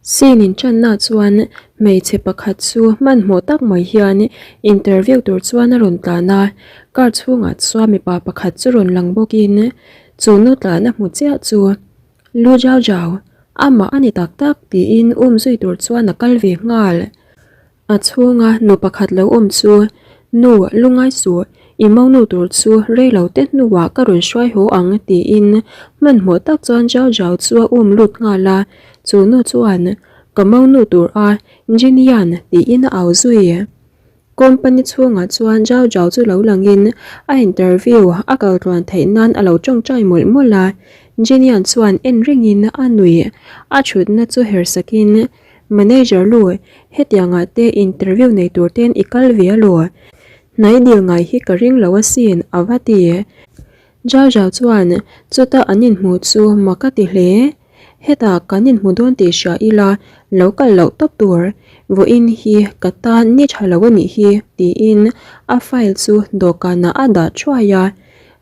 Scene inṭanna chuan hmeichhe pakhat chu hmanhmawh tak mai hian interview tur chuan a rawn tlan a, car chhungah chuan mipa pakhat chu rawn lang bawkin chu nu tlan a hmu chiah chu Lu Zhao Zhao, amah a ni tak tak tiin um zui tur chuan a kal ve nghal. A chhunga nu pakhat lo awm chu, Nu, lungai suh, i monu tur chu rei lo te hnuah ka rawn hruai haw ang tiin hmanhmawh tak chuan Zhao Zhao chu a um lut nghal a, chu nu chuan, Ka monu tur a, Jin Yan tiin a au zui. Company chhungah chuan Zhao Zhao chu lo langin a interview a kal tluan theih nan a lo tawngtai mawlh mawlh a, Jin Yan chuan en rengin a nuih a thutna chu her sakin, Manager lu, hetiangah te interview nei tur ten i kal ve alaw? Hnai dil ngai hi ka ring lo asin, a va ti. Zhao Zhao chuan chuta an inhmu chu mak a ti hle. Hetah kan inhmu dawn tih hria ila, lo kal loh tawp tur. Vawiin hi ka tan ni tha lo a nih hi, tiin a file chu dawhkanah a dah thuai a.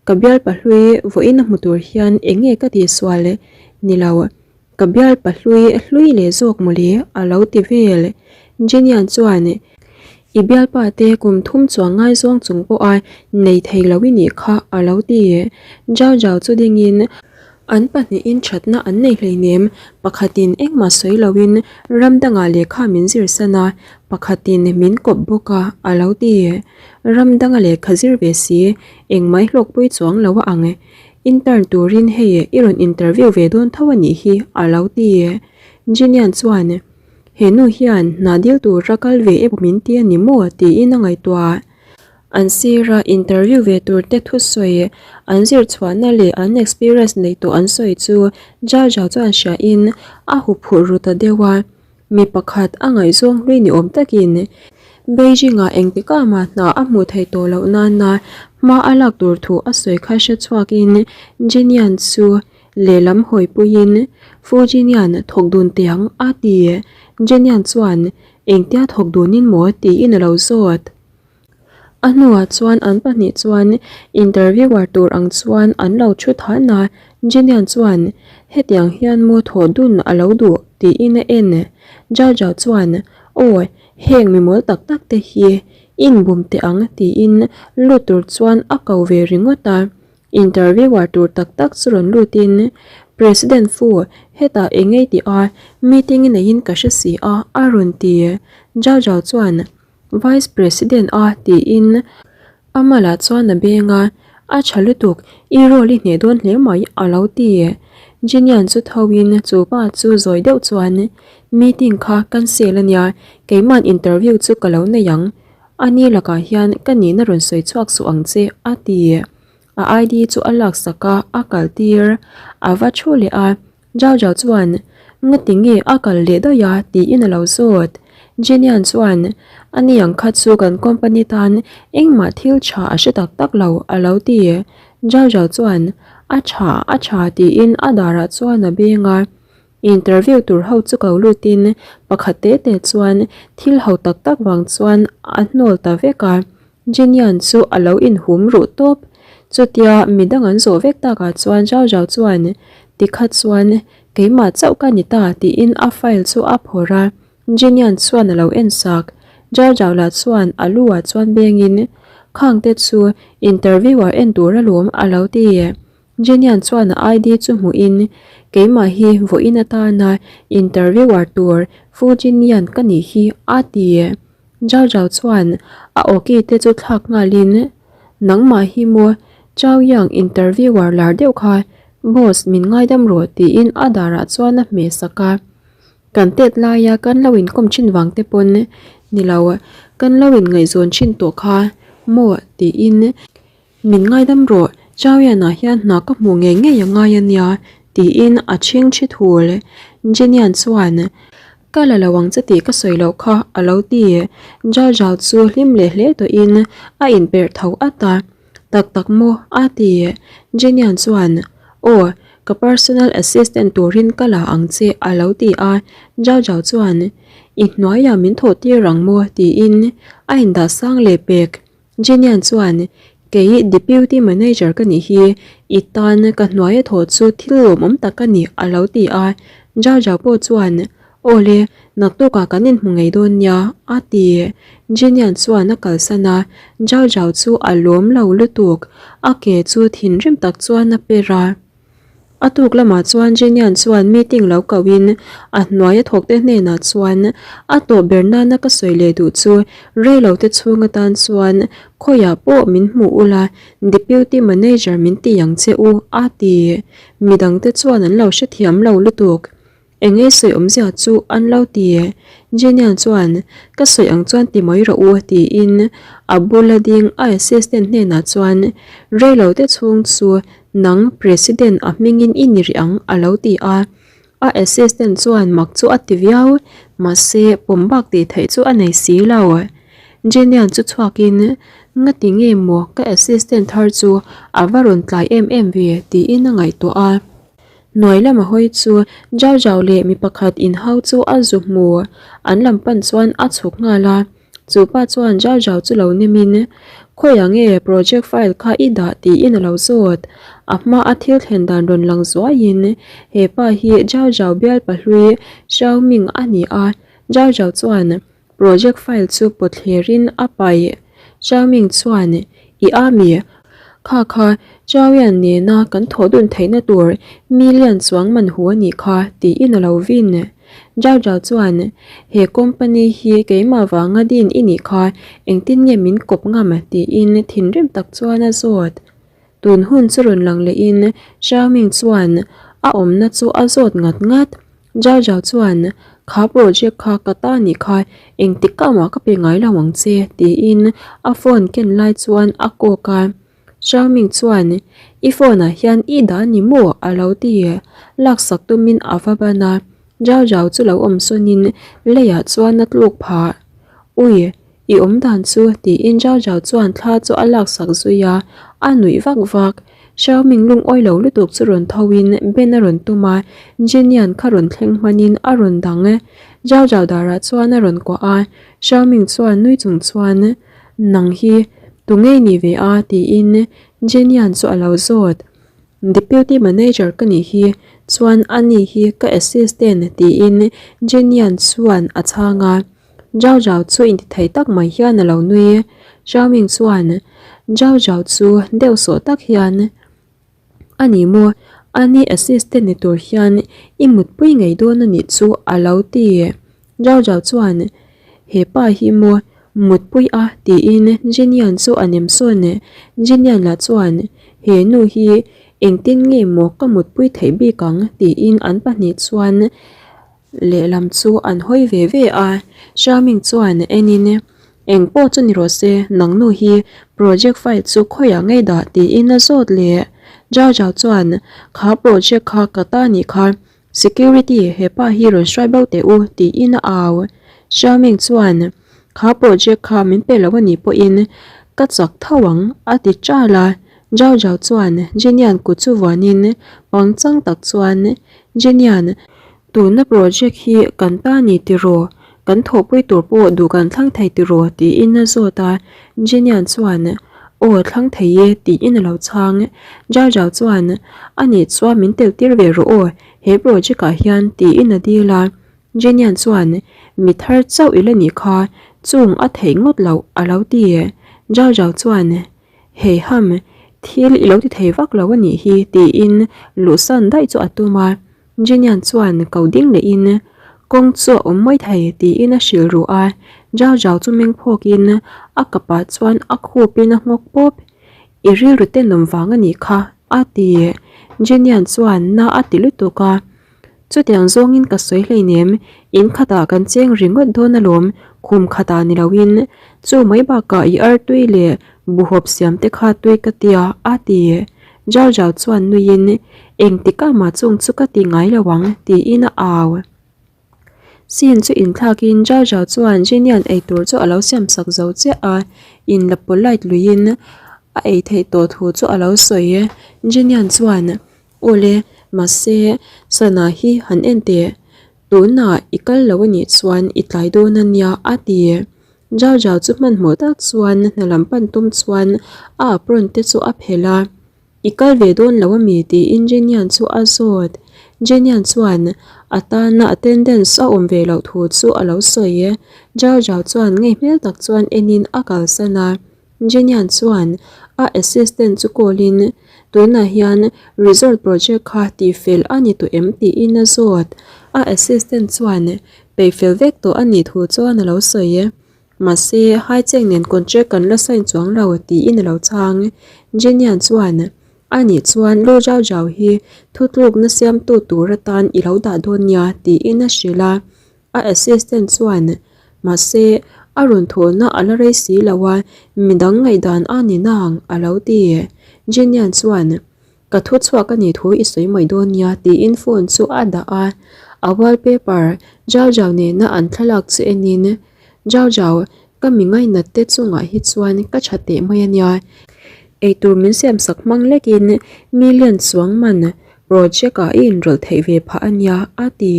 Ka bialpa hlui vawiin a hmu tur hian eng nge ka tihsual ni lo. Ka bial pahlui hlui leh zawk mawle a lo ti vel. Jenian chuan, I bialpa te kum thum chuang ngaizawng chung pawha nei thei lo i nih kha a lo ti. Zhao Zhao chu dingin, An pahnihin thatna an nei hleinem, pakhatin engmah sawi loin ram dangah lehkha min zir san a, pakhatin min kawp bawk a a lo ti. Ram danga lehkha zir ve si, engmah i hlawkpui chuang lo a ang. Intern turin hei i rawn interview ve dawn tho a nih hi a lo ti. Jinian chuan, He nu hian hna dil tura kal ve emaw min ti a ni maw? tiin a ngaihtuah. An sira interview ve tur te thusawi an zir chhuahna leh an experience neih tawh an sawi chu Zhao Zhao chuan hriain a huphurh ru ta deuh a. Mi pakhat a ngaihzawng hlui ni awm takin Beijing-ah engtikah mah hna a hmuh theih tawh loh nana hma a lak tur thu a sawi kha hre chhuakin Jinian chu lehlam hawipuiin Fu Jinian thawk dun tiang a ti. Jinian chuan engtia thawk dunin maw tiin a lo zawt. A hnuah chuan an pahnih chuan interviewer tur ang chuan an lo thu than a, Jinian chuan hetiang hian maw thawh dun a lo duh tiin a en. Zhao Zhao chuan aw heng mi mawl tak tak te hi inbum teh ang tiin lut tur chuan a ko ve ringawt a. Interviewer tur tak tak chu rawn lutin President Fu hetah eng ngei tih a meeting i neiin ka hre si a a rawn ti. Zhao Zhao chuan Vice President a tiin a malah chuan a beng a, A tha lutuk, i role i hneh dawn hle mai a lo ti. Jinian chu tho in chu pa chu zawi deuh chuan meeting kha cancel a nia, keiman interview chu ka lo nei ang, a ni lakah hian ka nihna rawn sawi chhuak suh ang che a ti. A ID chu a laksak a, a kal tir. A va thu leh a, Zhao Zhao chuan, Ngati nge a kal leh daih a? tiin a lo zawt. Jenian chuan, A ni ang kha chu kan company tan engmah thil tha a hre tak tak lo, a lo ti. Zhao Zhao chuan, A tha, a tha tiin a darah chuan a beng a. Interview tur ho chu ko lutin pakhat te te chuan thil ho tak tak vang chuan a hnawl ta vek a. Jenian chu a lo inhum ruh tawp. Chutia midang an zawh vek takah chuan Zhao Zhao chuan, Tikha chuan keimah chauh ka ni ta tiin a file chu a phawrh a, Jenian chuan a lo en sak. Zhao Zhao lah chuan a lu ah chuan bengin, Khang te chu interviewer en tur alawm a lo ti. Jenian chuan a ID chu hmuhin, Keimah hi vawiin atana interviewer tur Fu Jinian ka nih hi a ti. Zhao Zhao chuan a awki te chu thlak nghalin, Nangmah hi maw Chao Yang interviewer lar deuh kha boss min ngaidam rawh tiin a darah chuan a hmeh sak a. Kan tet laia kan lo inkawm thin vang te pawn ni lo, kan lo inngaihzawn thin tawh kha maw tiin Min ngaidam rawh, Chawianah hian hna ka hmuh ngei ngei a ngai a nia, tiin a chhing thi thul. Jenian chuan, Ka la lo ang che tih ka sawi loh kha, a lo ti. Zhao Zhao chu hlim leh hle tawhin a inperh tho at a, Tak tak maw? a ti. Jenian chuan, Aw, ka personal assistant turin ka la ang che, a lo ti a. Zhao Zhao chuan, I hnuaiah min thawh tir ang maw? tiin a indah sang leh pek. Jenian chuan, Kei Deputy Manager ka nih hi, i tan ka hnuaia thaw chu thil lawmawm tak a ni, a lo ti a. Zhao Zhao pawh chuan, Awle, naktukah kan inhmu ngei dawn nia, a ti. Jenian chuan a kalsan a, Zhao Zhao chu a lawm lo lutuk, a ke chu thinrim tak chuan a per a. A tuk lamah chuan Jenian chuan meeting lo kohin a hnuaia thawkte hnenah chuan a tawh ber nana ka sawi leh duh chu reilote chhung atan chuan khawiah pawh min hmuh ula Deputy Manager min ti ang che u a ti. Midangte chuan an lo hrethiam lo lutuk. Eng nge sawi awmzia chu an lo ti? Jenian chuan, Ka sawi ang chuan ti mai rawh u, tiin a bula ding a assistant hnenah chuan, Reilo te chhung chu nang President a hmingin i ni rih ang, a lo ti a. A assistant chuan mak chu a ti viau, mahse pawm bak tih theih chu a nei si lo. Jenian chu chhuakin, Ngati nge maw ka assistant thar chu a va rawn tlai em em ve, tiin a ngaihtuah a. Hnuai lama hawi chu Zhao Zhao leh mi pakhat inhau chu a zu hmu. An lam pan chuan a chhuk nghal a. Chu pa chuan Zhao Zhao chu lo nemin, Khawiah nge project file kha i dah tiin a lo zawt. A hma a thil thlen dan rawn lang zuaiin he pa hi Zhao Zhao bial pahlui Xiao Ming a ni a. Zhao Zhao chuan Project file chu pawthlerin a paih. Xiaoming chuan, I a mi? Kha kha, Chaoyan nena kan thawh dun theihna tur million chuang man hu a nih kha, tiin a lo vin. Zhao Zhao chuan, He company hi keimah vanga din i nih kha, engtin nge min kawp ngam? tiin thinrim tak chuan a zawt. Tun hun chu rawn lang lehin Xiaoming chuan a awmna chu a zawt ngat ngat. Zhao Zhao chuan, Kha project kha ka ta nih kha, engtik ka mah ka pe ngai lo ang che, tiin a phone ken lai chuan a kawk a. Xiaoming chuan, I phone ah hian i dah ni maw? a lo ti. Laksak tumin a va ban a. Zhao Zhao chu lo awm sawnin leiah chuan a tluk phah. Ui, I awm dan chu tiin Zhao Zhao chuan thla chu a laksak zui a, a nuih vak vak. Xiaoming lungawi lo lutuk chu rawn tho in Ben a rawn tum a, Jinian kha rawn thleng hman in a rawn dang e. Zhao Zhao darah chuan a rawn kuah a, Xiaoming chuan nui chung chuan, Nang hi tu ngei ni ve a? tiin Jinian chu a lo zawt. Deputy Manager ka nih hi, chuan ani hi ka assistant tiin Jinian chuan a chhang a. Zhao Zhao chu intithei tak mai hian a lo nui. Zhao Ming chuan Zhao Zhao chu deuh sawh tak hian, A ni maw, ani assistant ni tur hian i mutpui ngei dawn a nih chu a lo ti. Zhao Zhao chuan, He pa hi maw mutpui a tiin Jinian chu a nem sawn. Jinian lah chuan, He nu hi engtin nge maw ka mutpui theih bik ang tiin an pahnih chuan Lehlam chu an hawi ve ve a, Xiaoming chuan enin, Eng pawh chu ni rawh se, nang nu hi project file chu khawiah ngei dah tiin a zawt leh. Zhao Zhao chuan, Kha project kha ka ta nih kha, security he pa hi rawn hruai bo teh u tiin a au. Xiaoming chuan, Kha project kha min pe lo a nih pawhin ka chak tho ang a ti ṭal a. Zhao Zhao chuan Jinian kut chu vuanin pangchang tak chuan, Jinian, Tuna project hi kan ta ni tiraw? Kan thawhpui tur pawh duh kan thlang thei tiraw? tiin a zawt a, Jinian chuan, Aw thlang thei e tiin a lo chhang. Zhao Zhao chuan, A nih chuan min tel tir ve rawh aw, he project ah hian tiin a dil a. Jinian chuan, Mi thar chauh i la nih kha, chung a theih ngawt loh a lo ti. Zhao Zhao chuan, Hei ham, thil i lo ti thei vak lo a nih hi tiin luhsan daih chu a tum a. Jinian chuan ko ding lehin kawng chu a awm mai thei tiin a hrilh ruh a, Zhao Zhao chu meng phawkin a kapah chuan a khupin a nghawk pawp. I rilru tenawm vang a nih kha a ti. Jinian chuan na a ti lutuk a. Chutiang zawngin ka sawi hleinem, in khatah kan cheng ringawt dawn alawm, khum khatah ni loin. Chu mai bakah i artui leh buhawp siam te kha tui ka tia, a ti. Zhao Zhao chuan nuiin, Engtikah mah chung chu ka ti ngai lo ang, tiin a au. Scene chu inthlakin Zhao Zhao chuan Jinian eitur chu a lo siamsak zo chiah a, in la polite luiin a ei theih tawh thu chu a lo sawi. Jinian chuan, Awle, mahse, sana hi han en teh. Tunah i kal lo a nih chuan i tlai dawn a nia, a ti. Zhao Zhao chu hmanhmawh tak chuan hna lam pan tum chuan a apron te chu a phelh a. I kal ve dawn lo a mi? tiin Jenian chu a zawt. Jenian chuan, A tana attendance a awm ve loh thu chu a lo sawi. Zhao Zhao chuan ngei hmel tak chuan enin a kalsan a. Jenian chuan a assistant chu call in, Tunah hian resort project kha tihfel a ni tawh em? tiin a zawt. A assistant chuan peihfel vek tawh a nih thu chuan a lo sawi. Mahse, Haicheng nen contract kan la sign chuang lo tiin a lo chhang. Jenian chuan A nih chuan Lu Zhao Zhao hi thutlukna siamtu tur atan i lo dah dawn nia tiin a hrilh a. A assistant chuan, Mahse, a rawn thawhna a la rei si lo a, midang ngaihdan a ni nang, a lo ti. Jenian chuan, Ka thu chhuak a nih thu i sawi mai dawn nia, tiin phone chu a dah a. A wallpaper Zhao Zhao nena an thlalak chu enin, Zhao Zhao, ka mi ngainat te chungah hi chuan ka tha teh mai a nia. Eitur min siamsak hmang lekin million chuang man Project ah i inrawlh theih ve phah a nia, a ti.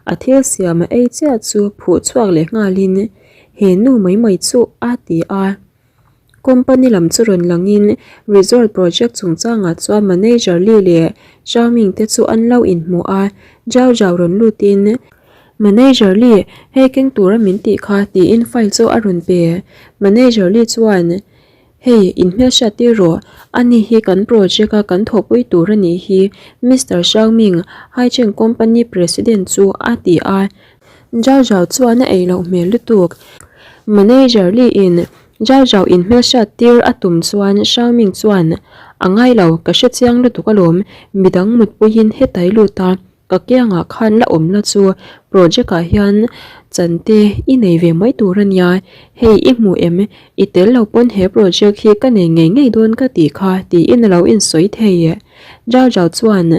A thil siam a ei chiah chu phuh chhuak leh nghalin, He nu mai mai chu, a ti a. Company lam chu rawn langin resort project chungchangah chuan manager Li leh Zhao Ming te chu an lo inhmu a, Zhao Zhao rawn lutin, Manager Li, hei keng tura min tih kha, tiin file chu a rawn pe. Manager Li chuan, Hei, in hmelhriat tir rawh. Ani hi kan project a kan thawhpui tur a nih hi, Mister Xiaoming, Haicheng Company President chu a ti a. Zhao Zhao chuan a ei loh hmel lutuk. Manager Li in Zhao Zhao in hmelhriat tir a tum chuan Xiaoming chuan, A ngai lo, ka hre chiang lutuk alawm, midang mutpuiin hetai lut a. Ka kiangah khan la awm la chu project ah hian chan te i nei ve mai tur a nia, hei i hmu em, i tel lo pawn he project hi ka nei ngei ngei dawn ka tih kha tiin a lo insawi thei. Zhao Zhao chuan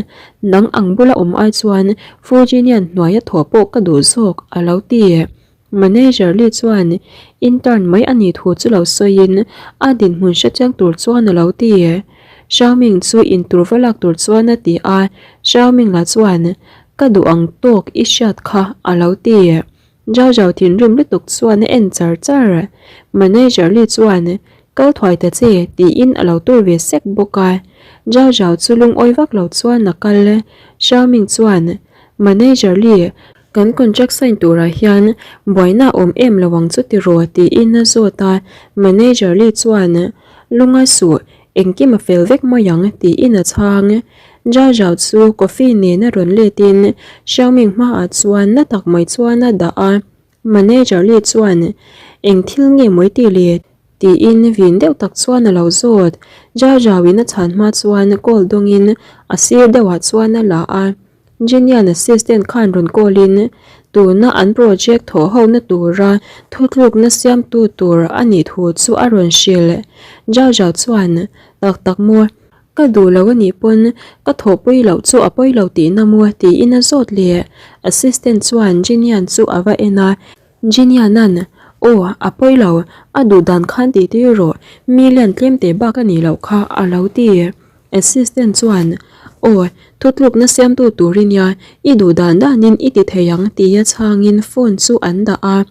nang ang bula awm ai chuan Fujinian hnuaia thawh pawh ka duh zawk a lo ti. Manager Lee chuan intern mai a nih thu chu lo sawiin a dinhmun hrechiang tur chuan a lo ti. Xiaoming chu intur va lak tur chuan a ti a, Xiaoming lah chuan ka duh ang tawk i hriat kha a lo ti. Zhao Zhao thinrim lutuk chuan a en char char. Manager Lee chuan kal thuai ta che tiin a lo tur ve sek bawk a. Zhao Zhao chu lungawi vak lo chuan a kal. Xiaoming chuan Manager Lee Kan contract sign turah hian buaina a awm em lo ang chu tiraw tiin a zawt a, manager Lee chuan Lungai suh, engkim a fel vek mai ang tiin a chhang. Zhao Zhao chu coffee nena rawn letin Xiaoming hmaah chuan na tak mai chuan a dah a, manager Lee chuan Eng thil nge mawi ti le? Tiin vin deuh tak chuan a lo zawt. Zhao Zhao in a chhan hma chuan call dawngin a sir deuhah chuan a la a. Genian assistant khan rawn call in tuna an project thawh ho na tura thutlukna siamtu tur a nih thu chu a rawn hrilh. Zhao Zhao chuan, Tak tak maw? Ka duh lo a nih pawn ka thawhpui loh chu a pawi lo tihna maw? tiin a zawt leh. Assistant chuan Genian chu a va en a. Genianan, Aw, a pawi lo, a duh dan khan tih tir rawh, million tlem teh bak a nih loh kha a lo ti. Assistant chuan, Aw, thutlukna siamtu tur i nia, i duh dan danin i ti thei ang tia chhangin phone chu an dah a.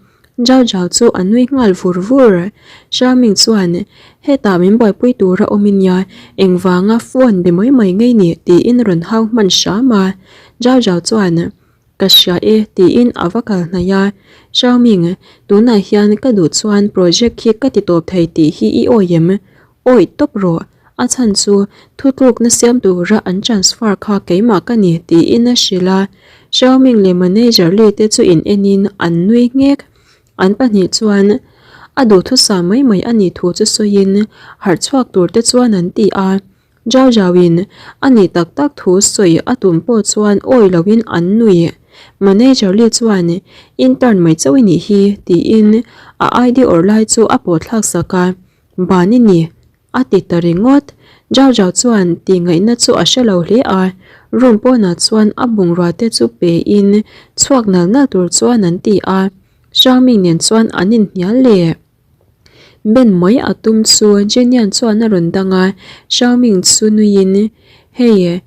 Zhao Zhao chu a nui nghal vur vur. Xiaoming chuan, Hetah min buaipui tura awm i nia, engvanga phone be mai mai ngei ni tiin rawn hau hman hram a. Zhao Zhao chuan, Ka hria e tiin a va kal hnaih a, Xiaoming, tunah hian ka duh chuan project hi ka ti tawp thei tih hi i awi em? Awi tawp rawh, a chhan chu thutlukna siam tura an transfer kha keimah ka ni tiin a hrilh a, Xiaoming leh manager Li te chu in enin an nui nghek. An pahnih chuan a duhthusam mai mai a nih thu chu sawiin harh chhuak tur te chuan an ti a. Zhao Zhao in a nih tak tak thu sawi a tum pawh chuan awi loin an nui. Manager Li chuan intern mai chauh i nih hi tiin a ID awrh lai chu a pawh thlak sak a, ban i ni a ti ta ringawt. Zhao Zhao chuan tih ngaihna chu a hre lo hle a, room pawnah chuan a bungrua te chu pe in chhuak nal nal tur chuan an ti a, Xiaoming nen chuan an inhnial leh. Ben mai a tum chu Jenian chuan a rawn dang a, Xiaoming chu nuiin, Hei,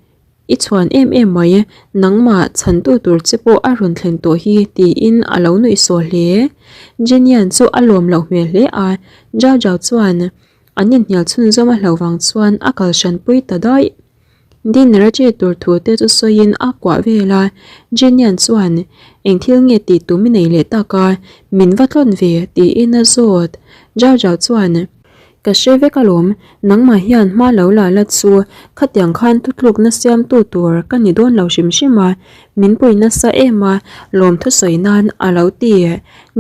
i chhuan em em mai, nangmah chhantu tur che pawh a rawn thlen tawh hi tiin a lo nuih sawh hle. Jenian chu a lawm loh hmel hle a, Zhao Zhao chuan an inhnial chhunzawm a hlauh vang chuan a kal hranpui ta daih. Dinner a che tur thu te chu sawiin a kuah vel a, Jenian chuan eng thil nge tih tum i nei leh tak a, min va tlawn ve tiin a zawt. Zhao Zhao chuan Ka hre vek alawm, nangmah hian hma lo la la chu khatiang khan thutlukna siamtu tur ka ni dawn lo hrim hrim a, min pui nasa em a lawm thusawi nan a lo ti.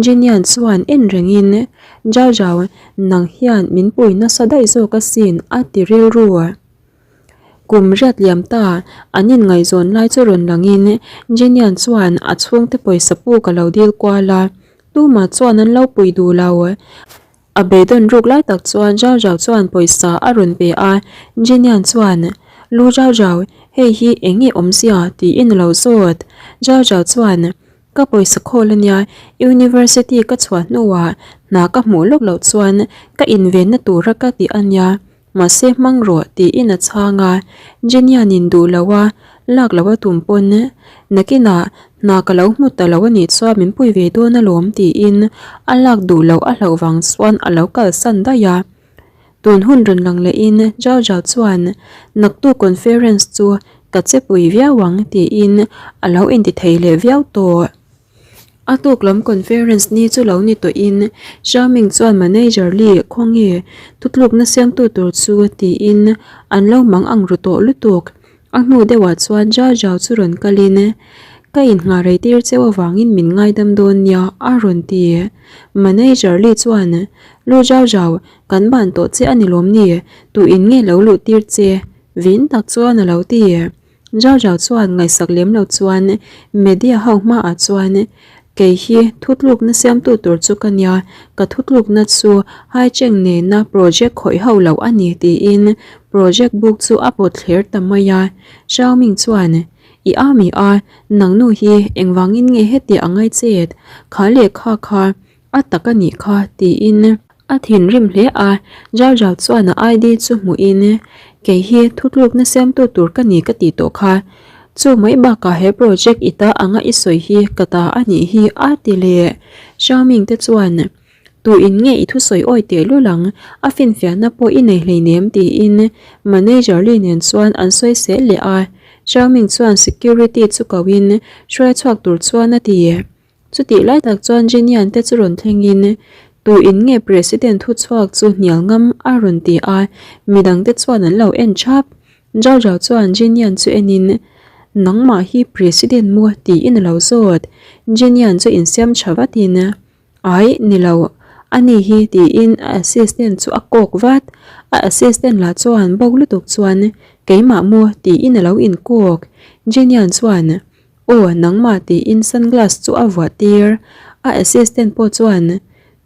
Jenian chuan en rengin Zhao Zhao nang hian min pui nasa daih zawk asin a ti rilru. Kum riat liam ta an inngaihzawn lai chu rawn langin Jenian chuan a chhungte pawisa puk a lo dil kual a, tumah chuan an lo pui duh lo. A beidawn ruk lai tak chuan Zhao Zhao chuan pawisa a rawn pe a, Jenian chuan, Lu Zhao Zhao, hei hi eng nge awmzia? tiin a lo zawt. Zhao Zhao chuan, Ka pawisa khawl ania, University ka chhuah hnuah hna ka hmuh lawk loh chuan ka invenna tura ka ti ania, Mahse hmang rawh tiin a chhang a, Jenianin duh lo a, lak lo a tum pawn nakinah hna ka lo hmu ta lo a nih chuan min pui ve dawn alawm tiin a lak duh loh a hlauh vang chuan a lo kalsan daih a. Tun hun rawn lang lehin Zhao Zhao chuan naktuk conference chu ka che pui viau ang tiin a lo intithei leh viau tawh. A tuk lam conference ni chu lo ni tawhin Xiaoming chuan manager Li khawnge thutlukna siamtu tur chu tiin an lo mang ang ru tawh lutuk. A hnu deuhah chuan Zhao Zhao chu rawn kalin ka innghah rei tir cheu avangin min ngaidam dawn nia a rawn ti. Manager Li chuan Lu Zhao Zhao kan ban tawh che a ni lawm ni tuin nge lo luh tir che vin tak chuan a lo ti. Zhao Zhao chuan ngaihsak lem lo chuan media ho hmaah chuan kei hi thutlukna siamtu tur chu ka nia, ka thutlukna chu Haicheng nena project khawih ho lo a ni tiin project book chu a pawt thler ta mai a. Xiao Ming chuan, I a mi a, nangnu hi engvangin nge heti a ngai chet? Kha lehkha kha A tak a nih kha, tiin a thinrim hle a. Zhao Zhao chuan a ID chu hmuhin, Kei hi thutlukna siamtu tur ka ni ka tih tawh kha. Chu mai bakah he project i ta anga i sawi hi ka ta a nih hi a ti leh. Xiao Ming te chuan, Tu in nge i thusawi awi teh lul ang, a finfiahna pawh i nei hleinem tiin manager Li nen chuan an sawi sel leh a. Xiao Ming chuan security chu koin hruai chhuak tur chuan a ti. Chutih lai tak chuan Jenian te chu rawn thlengin, Tu in nge President thuchhuak chu hnial ngam a rawn ti a, midang te chuan an lo en thap. Zhao Zhao chuan Jenian chu enin, Nangmah hi President maw? tiin a lo zawt. Jenian chu insiam tha vatin, Ai, ni lo, ani hi tiin a assistant chu a kawk vat. A assistant lah chuan bo lutuk chuan, Keimah maw? tiin a lo inkawk. Jenian chuan, Aw, nangmah tiin sunglass chu a vuah tir. A assistant pawh chuan,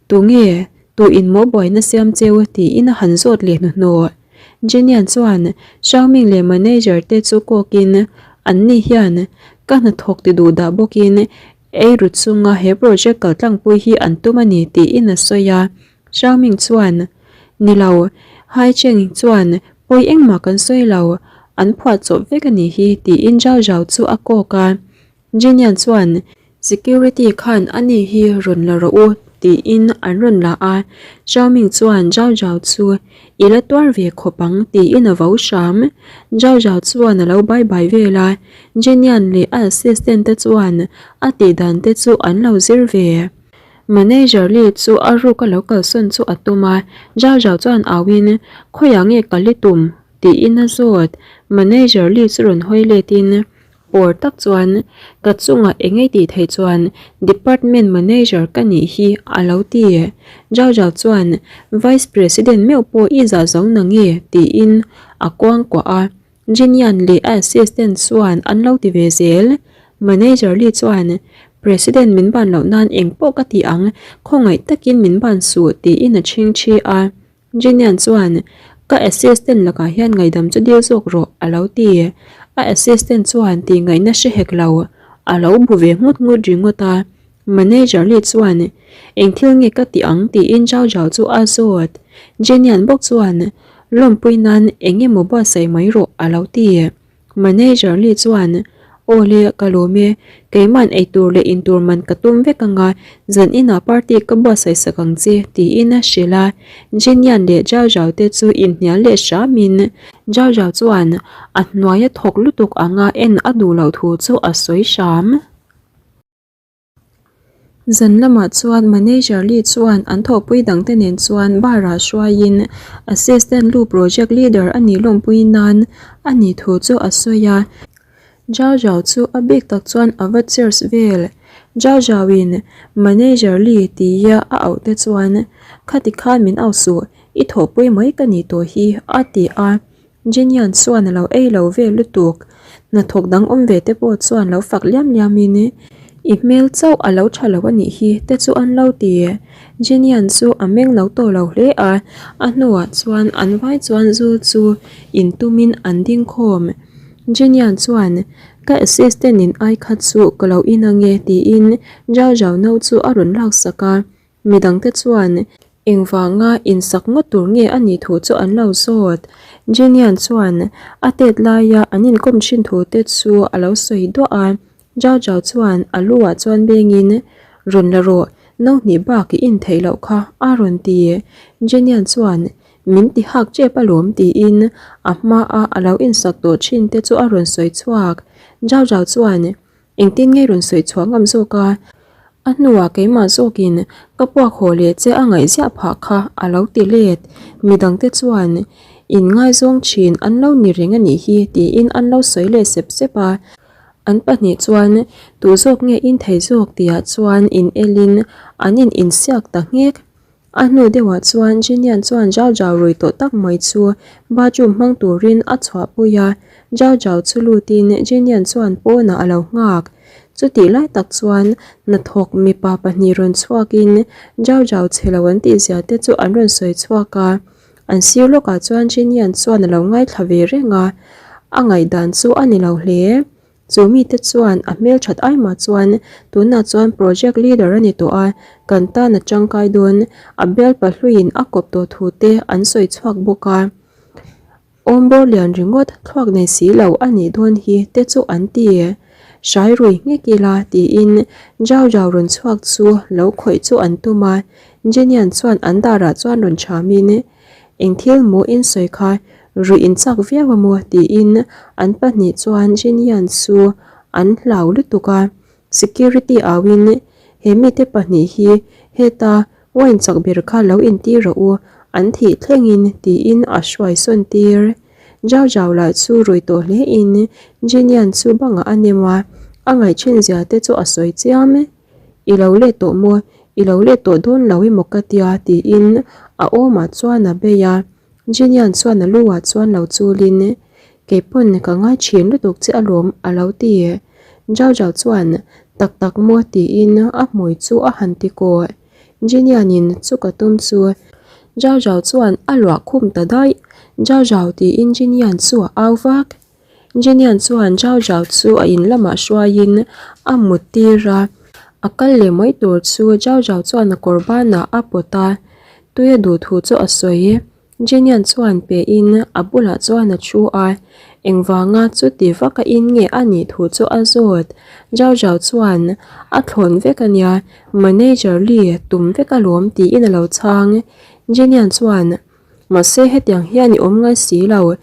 Tunge, tu in maw buaina siam cheu? tiin a han zawt leh hnuhnawh. Jenian chuan Xiaoming leh manager te chu kawkin, Anni hian ka hnathawk ti duh dah bawkin ei ru chunga he project kaltlangpui hi an tum a ni tiin a sawi a. Xiaoming chuan, Ni lo, Hai Cheng chuan pawi engmah kan sawi lo, an phuah chawp vek a nih hi, tiin Zhao Zhao chu a kawk a. Jinian chuan, Security khan a ni hi rawn la rawh u, tiin an rawn la a. Xiaoming chuan Zhao Zhao chu, I la tuar ve khawp ang, tiin a vo hram. Zhao Zhao chuan a lo bye bye vel a, Jinian leh a assistant te chuan a tihdan te chu an lo zir ve. Manager Lee chu a ruk a lo kalsawn chu a tum a, Zhao Zhao chuan auin, Khawiah nge kal i tum? tiin a zawt. Manager Lee chu rawn hawi letin, Pawr tak chuan, Ka chungah eng ei tih theih chuan Department Manager ka nih hi a lo ti. Zhao Zhao chuan, Vice President meuh pawh i zah zo na nge? tiin a kuangkuah a. Jinian leh a assistant chuan an lo ti ve zel. Manager Lee chuan, President min ban loh nan eng pawh ka ti ang, khawngaih takin min ban suh tiin a chhing thi a. Jinian chuan, Ka assistant lakah hian ngaihdam chu dil zawk rawh a lo ti. A assistant chuan tih ngaihna hre hek lo, a lo bu ve nghut nghut ringawt a. Manager Lee chuan, Eng thil nge ka tih ang? tiin Zhao Zhao chu a zawt. Jenian bawk chuan, Lawmpui nan eng emaw buatsaih mai rawh a lo ti. Manager Lee chuan, Aw le, ka lawm e. Keima'n eitur leh intur man ka tum vek anga zan inah party ka buatsaih sak ang che, tiin a hrilh a. Jinian leh Zhao Zhao te chu inhnial leh hramin Zhao Zhao chuan a hnuaia thawk lutuk anga en a duh loh thu chu a sawi hram. Zan lamah chuan Manager Lee chuan an thawhpui dangte nen chuan bar ah hruaiin Assistant Lu Project Leader a nih lawmpui nan a nih thu chu a sawi a. Zhao Zhao chu a bik tak chuan a va cheers vel. Zhao Zhao in Manager Lee tia a auh te chuan Khati khan min au suh, i thawhpui mai ka nih tawh hi a ti a. Jenian chuan a lo ei lo vel lutuk. Hnathawk dang awm ve te pawh chuan lo fak liam liam in I hmel chauh a lo tha lo a nih hi te chu an lo ti. Jenian chu a meng lo tawh lo hle a, a hnuah chuan an vai chuan zu chu in tum in an ding khawm. Jenian chuan Ka assistant in ai kha chu ka lo in ange tiin Zhao Zhao no chu a rawn laksak a. Midangte chuan engvanga insak ngawt tur nge a nih thu chu an lo zawt. Jenian chuan a tet laia an inkawm thin thu te chu a lo sawi duah a. Zhao Zhao chuan a lu ah chuan bengin, Rawn la rawh, no hnih bak i in theih loh kha, a rawn ti. Jenian chuan, Min ti hak tep alawm tiin a hmaa a lo insak tawh thin te chu a rawn sawi chhuak. Zhao Zhao chuan, Engtin nge rawn sawi chhuah ngam zawk a? A hnuah keimah zawkin ka puak haw leh che a ngaih ziah phah kha a lo ti let. Midangte chuan in ngaizawng thin an lo ni reng a nih hi tiin an lo sawi leh sep sep a. An pahnih chuan tu zawk nge in thei zawk tihah chuan in elin an in insiak ta nghek. A hnu deuhah chuan Jinian chuan Zhao Zhao rui tawh tak mai chu bathroom hmang turin a chhuahpui a, Zhao Zhao chu lutin Jinian chuan pawnah a lo nghak. Chutih lai tak chuan hnathawk mipa pahnih rawn chhuakin Zhao Zhao chhe lo an tihzia te chu an rawn sawi chhuak a, an sir lawkah chuan Jinian chuan a lo ngaithla ve reng a, a ngaihdan chu a ni lo hle. Chu mite chuan a hmelthat aimah chuan tunah chuan project leader a ni tawh a, kan tan a tangkai dawn, a bial pahluiin a kawp tawh thu te an sawi chhuak bawk a. Awmbawr lian ringawt thluak nei si lo a nih dawn hi te chu an ti. Hrai rui nghek ila tiin Zhao Zhao rawn chhuak chu lo khawih chu an tum a, Jenian chuan an darah chuan rawn chhamin, Eng thil maw in sawi kha ruih in chak viau a maw tiin an pahnih chuan Jinian chu an hlau lutuk a, security au in he mite pahnih hi heta wine chak ber kha lo intir rawh u an thih thleng in tiin a hruai sawn tir. Zhao Zhao lah chu rui tawh hle in Jinian chu bangah a nem a, a ngaih thin zia te chu a sawi chiam e. I lo let tawh maw? I lo let tawh dawn lo emaw ka tia tiin a awmah chuan a bei a. Jinian chuan a lu ah chuan lo chulin, Kei pawn ka ngai thin lutuk che alawm a lo ti. Zhao Zhao chuan, Tak tak maw tiin a hmui chu a han ti kaw. Jinianin chu ka tum chu. Zhao Zhao chuan a luah khum ta daih. Zhao Zhao tiin Jinian chu a au vak. Jenian chuan Zhao Zhao chu a in lamah hruaiin a mut tir a, a kal leh mai tur chu Zhao Zhao chuan a kawr banah a pawt a, tui a duh thu chu a sawi. Jenian chuan pein a bulah chuan a thu a, engvanga chuti vaka in nge a nih thu chu a zawt. Zhao Zhao chuan a thlawn vek a nia, Manager Li tum vek alawm tiin a lo chhang. Jenian chuan Mahse hetiang hian i awm ngai si lo,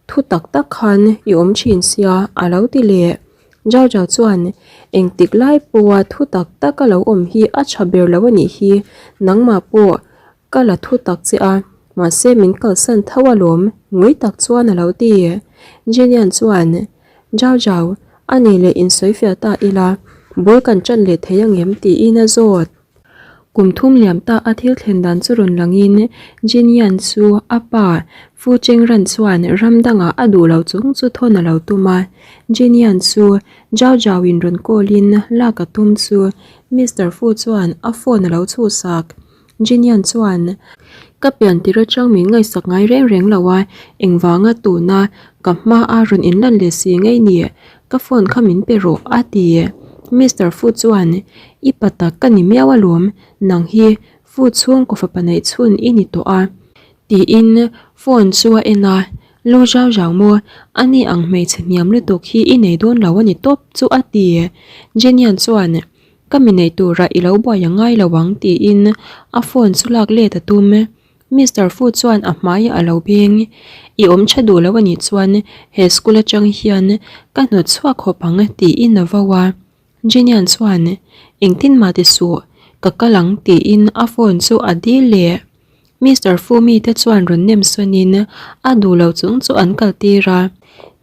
thu tak tak khan i awm thin sia a lo ti leh. Zhao Zhao chuan, Engtik lai pawha thu tak tak a lo awm hi a tha ber lo a nih hi, nangmah pawh ka la thu tak che a, mahse min kalsan tho alawm, ngui tak chuan a lo ti. Jinian chuan, Zhao Zhao, a nih leh insawifiah ta ila, bul kan tan leh thei angem tiin a zawt. Kum thum liam ta a thil thlen dan chu rawn langin Jin Yan chu a pa Fu Cheng Ran chuan ram dangah a duh lo chung chu thawn a lo tum a. Jin Yan chu Zhao Zhao in rawn call in lak a tum chu Mister Fu chuan a phone a lo chhuhsak. Jin Yan chuan Ka pian tir atang min ngaihsak ngai reng reng lo a, engvanga tuna ka hma a rawn inlan leh si ngei ni? Ka phone kha min pe rawh a ti. Mister Fu chuan I pa tak ka ni miau alawm, nang hi Fu chhungkaw fapa neih chhun i ni tawh a tiin phone chu a en a. Lu zau zau maw, ani ang hmeichhe hniam lutuk hi i nei dawn lo a ni tawp chu a ti. Jenian chuan, Ka mi neih turah i lo buai a ngai lo ang tiin a phone chu lak let a tum. Mister Fu chuan a hmaiah a lo beng. I awm tha duh lo a nih chuan he school atang hian ka hnawt chhuak khawp ang tiin a vo a. Jenian chuan, Engtin mah ti suh, ka kal ang tiin a phone chu a dil leh. Mister Fu mite chuan rawn nem sawnin a duh lo chung chu an kal tir a.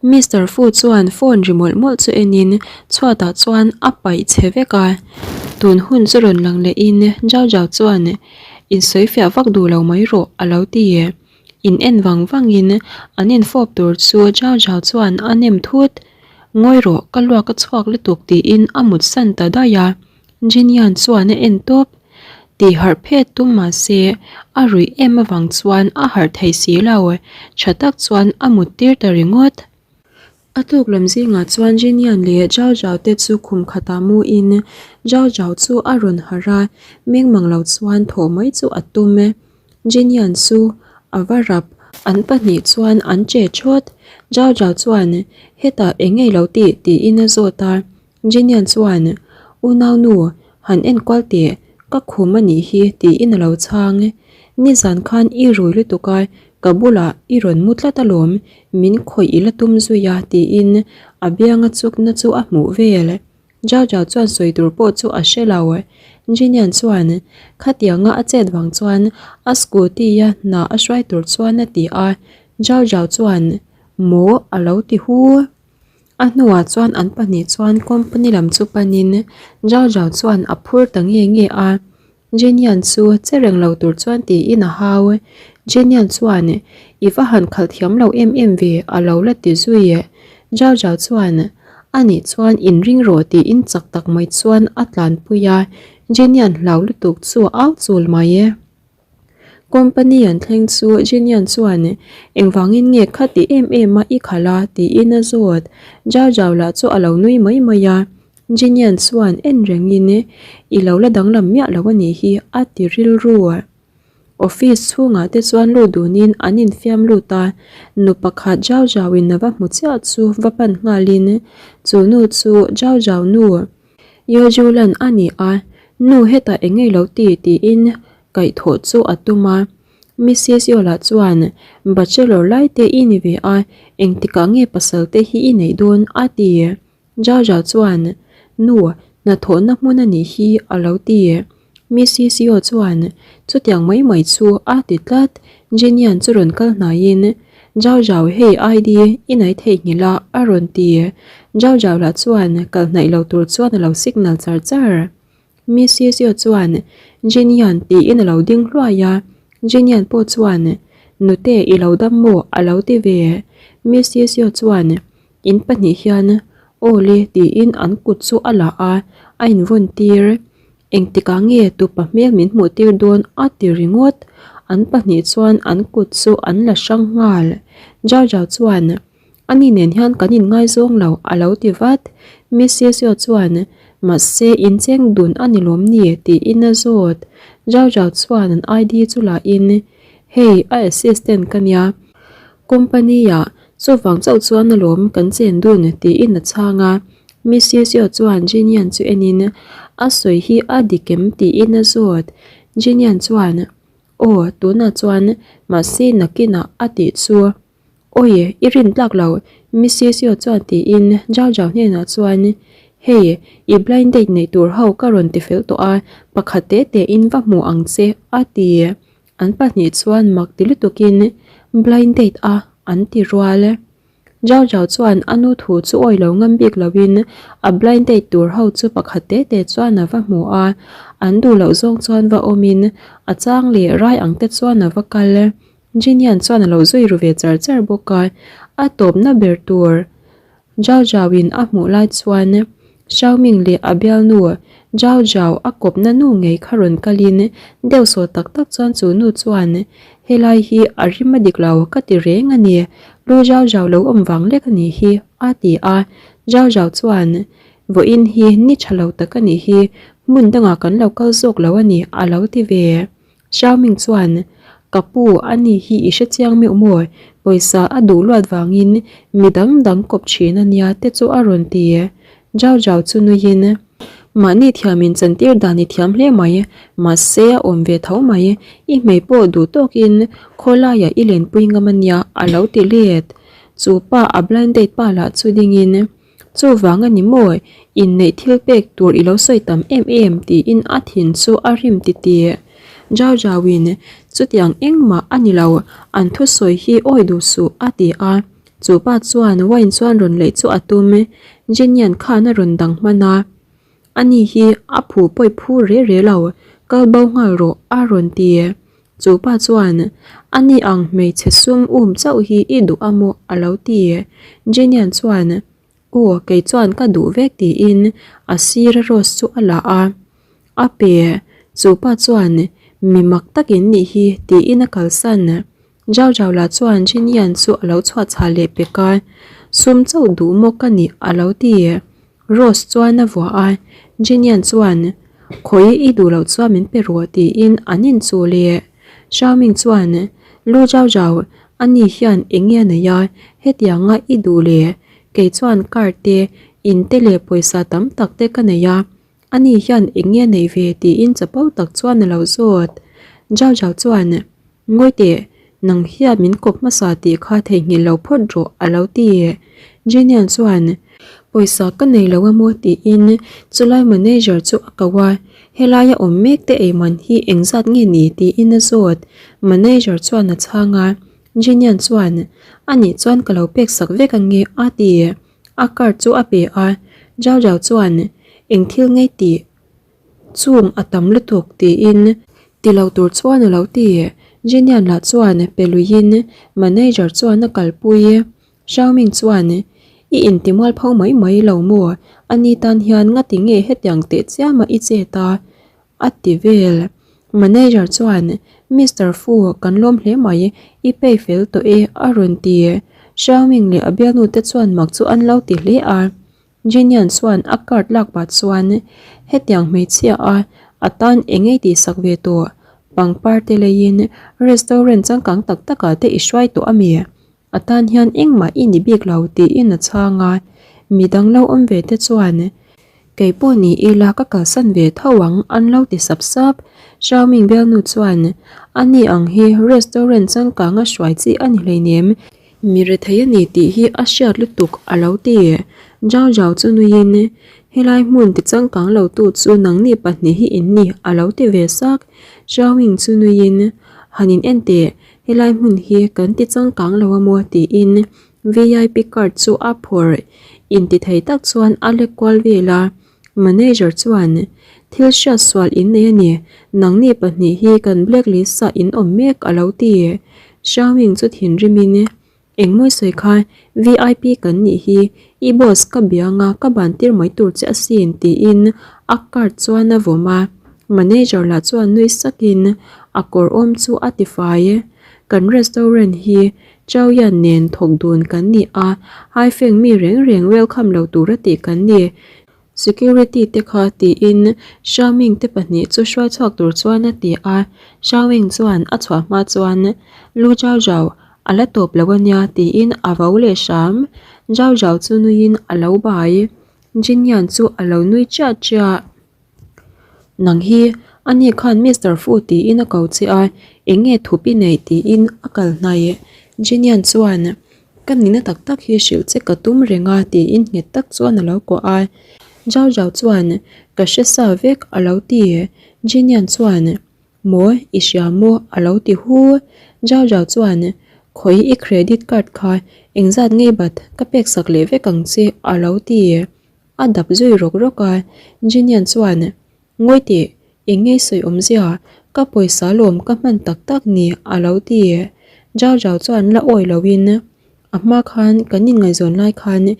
Mister Fu chuan phone ri mawlh mawlh chu enin chhuatah chuan a paih chhe vek a. Tun hun chu rawn lang lehin Zhao Zhao chuan insawi fiah vak duh lo mai rawh a lo ti. In en vang vangin an infawp tur chu Zhao Zhao chuan a nem thut. Ngawi rawh ka luak a chhuak lutuk tiin a mut san ta daih a. Jinian chuan a en tawp. Tih harh phet tum mah se a ruih em avang chuan a harh thei si lo. Tha tak chuan a mut tir ta ringawt. A tuk lam zingah chuan Jinian leh Zhao Zhao te chu khum khatah mu in Zhao Zhao chu a rawn harh a, meng mang lo chuan thawh mai chu a tum. Jinian chu a va rap. An pahnih chuan an che thawt. Zhao Zhao chuan hetah eng ngei lo tih tiin a zawt a. Jenian chuan, Unaunu, han enkual teh, ka khum a nih hi tiin a lo chhang. Nizan khan i rui lutuk a, ka bulah i rawn mu tlat alawm, min khawih i la tum zui a tiin a bianga chukna chu a hmuh vel. Jaja chuan sawi tur pawh chu a hre lo. Jenian chuan, Khatianga a chet vang chuan a scooty-a hna a hruai tur chuan a ti a. Jaja chuan, Maw a lo ti hu. A hnuah chuan an pahnih chuan company lam chu panin Zhao Zhao chuan a phur ta nge nge a, Jenian chu che reng lo tur chuan tiin a hau. Jenian chuan, I va han khalh thiam lo em em ve a lo la ti zui. Zhao Zhao chuan, A nih chuan inring rawh tiin chak tak mai chuan a tlanpui a, Jenian hlau lutuk chu a au chul mai. Company an thleng chu Jinian chuan engvangin nge kha ti em em a i khalh a tiin a zawt. Zhao Zhao lah chu a lo nui mai mai a. Jinian chuan en rengin i lo la danglam miah lo a nih hi a ti rilru. Office chhungah te chuan lut dunin an infiam lut a, nu pakhat Zhao Zhao in a va hmu chiah chu va pan nghalin chu nu chu Zhao Zhao nu Yojulan a ni a, nu hetah eng ngei lo ti tiin kaihthawh chu a tum a. Mrs Yola chuan, Bachelor lai te i ni ve a, engtikah nge pasal te hi i neih dawn? a ti. Jaja chuan, Nu, hnathawhna hmun a nih hi a lo ti. Mrs Yo chuan, Chutiang mai mai chu a ti tlat. Jenian chu rawn kal hnaiin, Zhao Zhao hei ID i nei theihnghilh a a rawn ti. Zhao Zhao lah chuan kal hnaih lo tur chuan a lo signal char char. Mrs Yo chuan, Jenian tiin a lo ding hluai a. Jenian pawh chuan, Nute i lo dam maw? a lo ti ve. Mrs Yo chuan, In pahnih hian aw le tiin an kut chu a la a, a invawn tir. Engtikah nge tupa hmel min hmuh tir dawn a ti ringawt. An pahnih chuan an kut chu an la hrang nghal. Zhao Zhao chuan, Ani nen hian kan inngaizawng lo a lo ti vat. Miss Sio chuan, Mahse incheng dun a ni lawm ni? tiin a zawt. Zhao Zhao chuan an ID chu la in, Hei a assistant ka nia. Company-ah Chuvang chauh chuan alawm kan chen dun tiin a chhang a. Mrs Yeo chuan Jinian chu enin a sawi hi a dik em tiin a zawt. Jinian chuan, Aw, tunah chuan mahse nakinah a tih chu. Awi, i rin tlak lo, Mrs Yeo chuan tiin Zhao Zhao hnenah chuan, Hei, i blind date neih tur ho ka rawn ti fel tawh a, pakhat te tein va hmu ang che a ti. An pahnih chuan mak ti lutukin blind date a an ti rual. Zhao Zhao chuan a nu thu chu awi lo ngam bik loin a blind date tur ho chu pakhat te te chuan a va hmu a, an duh loh zawng chuan va awmin a chang leh rai ang te chuan a va kal. Jinian chuan a lo zui ru ve char char bawk a, a tawpna ber tur Zhao Zhao in a hmuh lai chuan Xiaoming leh a bialnu Zhao Zhao a kawpna nu ngei kha rawn kalin deuh saw tak tak chuan chu nu chuan helai hi a rim a dik lo ka ti reng a ni, Lu Zhao Zhao lo awm vang lek a nih hi a ti a. Zhao Zhao chuan vawiin hi ni tha lo tak a nih hi, hmun dangah kan lo kal zawk lo a ni a lo ti ve. Xiaoming chuan. Ka pu, ani hi i hrechiang meuh maw? Pawisa a duh luat vangin mi dang dang kawp thin a nia te chu a rawn ti. Zhao Zhao chu nuiin, Mahni thiamin chantir dan i thiam hle mai, mahse a awm ve tho mai, i hmei pawh duh tawkin khawlaiah i lenpui ngam a nia a lo ti let. Chu pa a blind date pa lah chu dingin, Chuvang a ni maw, inneih thil pek tur i lo sawi tam em em tiin a thin chu a rim titih. Zhao Zhao-in, Chutiang engmah a ni lo, an thusawi hi awi duh suh a ti a. Chu pa chuan wine chuan rawn leih chu a tum. Jenian khan a rawn dang hman a, Ani hi a phu pawi phu re re lo, kal bo nghal rawh a rawn ti. Chu pa chuan, Ani ang hmeichhe sum um chauh hi i duh a maw? a lo ti. Jenian chuan, Aw, kei chuan ka duh vek tiin a sira rose chu a la a. A pe. Chu pa chuan, Mi mak takin nih hi tiin a kalsan. Zhao Zhao lah chuan Jin Yan chu a lo chhuah chhah leh pek a, Sum chauh duh maw ka nih a lo ti. Rose chuan a vuah a, Jin Yan chuan, Khawi i duh loh chuan min pe rawh tiin an inchuh leh. Xiao Ming chuan, Lu Zhao Zhao, ani hian eng nge a nei a, hetianga i duh leh kei chuan car te, in te leh pawisa tam tak te ka nei a, Ani hian eng nge nei ve tiin chapo tak chuan a lo zawt. Zhao Zhao chuan, Ngawi teh, nang hian min kawp hmasa tih kha theihnghilh lo phawt rawh a lo ti. Jenian chuan, Pawisa ka nei lo a maw tiin chulai manager chu a ko a, helaia awm mek te eiman hi engzat nge ni tiin a zawt. Manager chuan a chhang a, Jenian chuan, Anih chuan ka lo pek sak vek ange a ti. A card chu a pe a, Zhao Zhao chuan eng thil ngei tih chung a tam lutuk tiin ti lo tur chuan a lo ti. Jinian lah chuan pe luiin manager chuan a kalpui. Xiao Ming chuan I intimual pho mai mai lo maw? Ani tan hian ngati nge hetiang teh chiama i chet a? A ti vel. Manager chuan, Mister Fu, kan lawm hle mai, i pay fel tawh e, a rawn ti. Xiaoming leh a bialnu te chuan mak chu an lo ti hle a. Jinian chuan a card lak pah chuan, Hetiang hmeichhia a, a tan eng ei tihsak ve tawh? Pangpar te leiin restaurant changkang tak takah te i hruai tawh a mi? A tan hian engmah i ni bik lo tiin a chhang a, midang lo awm ve te chuan kei pawh ni ila ka kalsan ve tho ang an lo ti sap sap. Xiaoming bialnu chuan a ni ang hi restaurant changkanga hruai chi a ni hleinem, mi rethei a ni tih hi a hriat lutuk a lo ti. Zhao Zhao chu nuiin helai hmun ti changkang lo tu chu nangni pahnih hi in ni a lo ti ve sak. Xiaoming chu nuiin han in en teh Helai hmun hi kan ti changkang lo a maw tiin vip card chu a phawrh intithei tak chuan a lek kual vel a, manager chuan thil hriat sual in nei a ni, nangni pahnih hi kan black list ah in awm mek a lo ti. Xiaoming chu thinrimin Engmawi sawi kha vip kan nih hi i boss ka bianga ka ban tir mai tur che asin tiin a card chuan a vawm a, manager lah chuan nui sakin a kawr awm chu a ti fai. Kan restaurant hi Chaoyan nen thawk dun kan ni a, haifeng mi reng reng welcome lo tura tih kan ni. Security te kha tiin Xiaoming te pahnih chu hruai chhuak tur chuan a ti a, Xiaoming chuan a chhuah hma chuan Lu Zhao Zhao a la tawp lo ania tiin a vo leh hram, Zhao Zhao chu nuiin a lo bai, Jinyan chu a lo nui chiah chiah. Nang hi ani khan Mister Fu tiin a ko che a, eng nge thup i neih tiin a kal hnaih. Jinyan chuan Ka nihna tak tak hi hrilh che ka tum reng a tiin nghet tak chuan a lo kuah a. Zhao Zhao chuan Ka hre sa vek a lo ti. Jinian chuan Maw i hria maw a lo ti hu. Zhao Zhao chuan Khawi i credit card kha engzat ngei bat ka pek sak leh vek ang che a lo ti. A dap zui rawk rawk a. Jinian chuan Ngawi teh, eng nge sawi awmzia, ka pawisa lawm ka hman tak tak ni a lo ti. Zhao Zhao chuan la awi loin, A hma khan kan inngaihzawn lai khan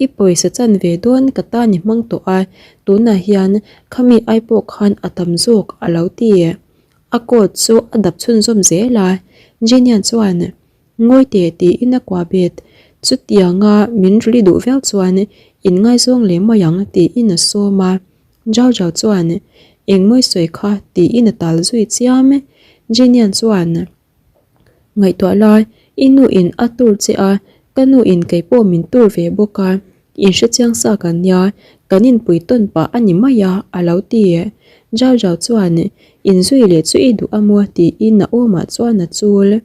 i pawisa chan ve dawn ka ta ni hmang tawh a, tunah hian khami ai pawh khan a tam zawk a lo ti. A coat chu a dap chhunzawm zel a, Jinian chuan Ngawi teh tiin a kuah bet, chutianga min rili duh viau chuan inngaizawng leh mai ang tiin a sawm a. Zhao Zhao chuan, Engmawi sawi kha tiin a tal zui chiam. Jinian chuan, Ngaihtuah lai, i nu in a tur che a, ka nu in kei pawh min tur ve bawk a, inhre chiang sa kan nia, kan inpui tawn pah a ni mai a, a lo ti. Zau Zau chuan, Inzui leh chu i duh a maw? tiin a awmah chuan a chul.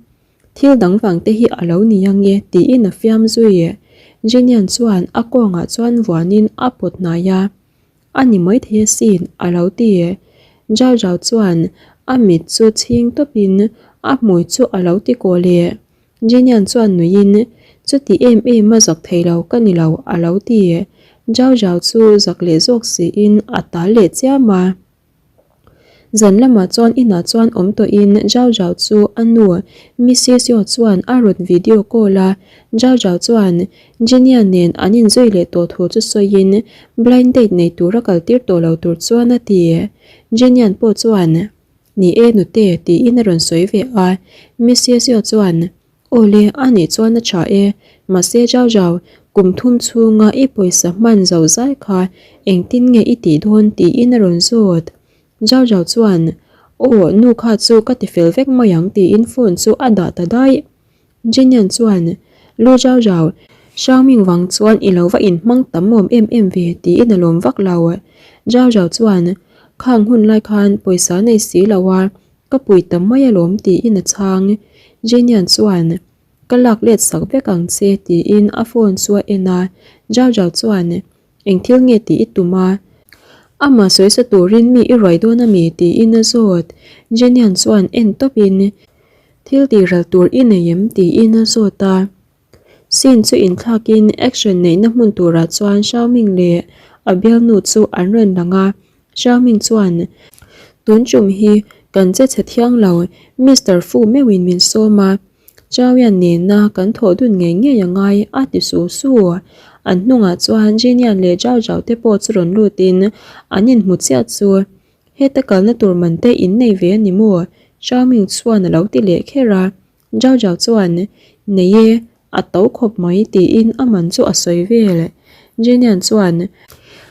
Thil dang vang te hi a lo ni ang e, tiin a fiam zui. Jenian chuan a kawngah chuan vuanin a pawt hnai a. A ni maithei asin, a lo ti. Zau Zau chuan a mit chu chhing tawpin a hmui chu a lo ti kaw leh. Jenian chuan nuiin, Chuti em em a zak thei lo ka ni lo, a lo ti. Zau Zau chu zak leh zawk siin a tal leh chiam a. Zan lamah chuan inah chuan awm tawhin Zhao Zhao chu a nu Mrs Yeo chuan a rawn video call a, Zhao Zhao chuan Genia nen an inzui leh tawh thu chu sawiin blind date nei tura kal tir tawh lo tur chuan a ti. Genian pawh chuan, Ni e nute tiin a rawn sawi ve a, Mrs Yeo chuan, Awle, a nih chuan a tha e. Mahse Zhao Zhao, kum thum chhunga i pawisa hman zo zai kha engtin nge i tih dawn tiin a rawn zawt. Zhao Zhao chuan, Aw, nu kha chu ka ti fel vek mai ang tiin phone chu a dah ta daih. Jenian chuan, Lu Zhao Zhao, Xiaoming vang chuan i lo va inhmang tam awm em em ve tiin a lawm vak lo. Zhao Zhao chuan, Khang hun lai khan pawisa nei si lo a, Ka pui ta mai alawm tiin a chhang. Jenian chuan, Ka lak let sak vek ang che tiin a phone chu a en a. Zhao Zhao chuan, Eng thil nge tih i tum a? Amah sawisa turin mi i ruai dawn ami? tiin a zawt. Jenian chuan en tawpin, Thil tih ral tur i nei em? tiin a zawt a. Scene chu inthlakin action neihna hmun turah chuan Xiaoming leh a bialnu chu an rawn lang a, Xiaoming chuan, Tun tum hi kan che chhe thiang lo, Mister Fu meuhin min sawm a, Chaoyan nena kan thawh dun ngei ngei a ngai, a ti su su. An hnungah chuan Jinian leh Zhao Zhao te pawh chu rawn lutin an inhmu chiah chu, Heta kalna tur man te in nei ve a ni maw? Xiaoming chuan a lo ti leh kher a. Zhao Zhao chuan, Nei e, a to khawp mai tiin a man chu a sawi vel. Jenian chuan,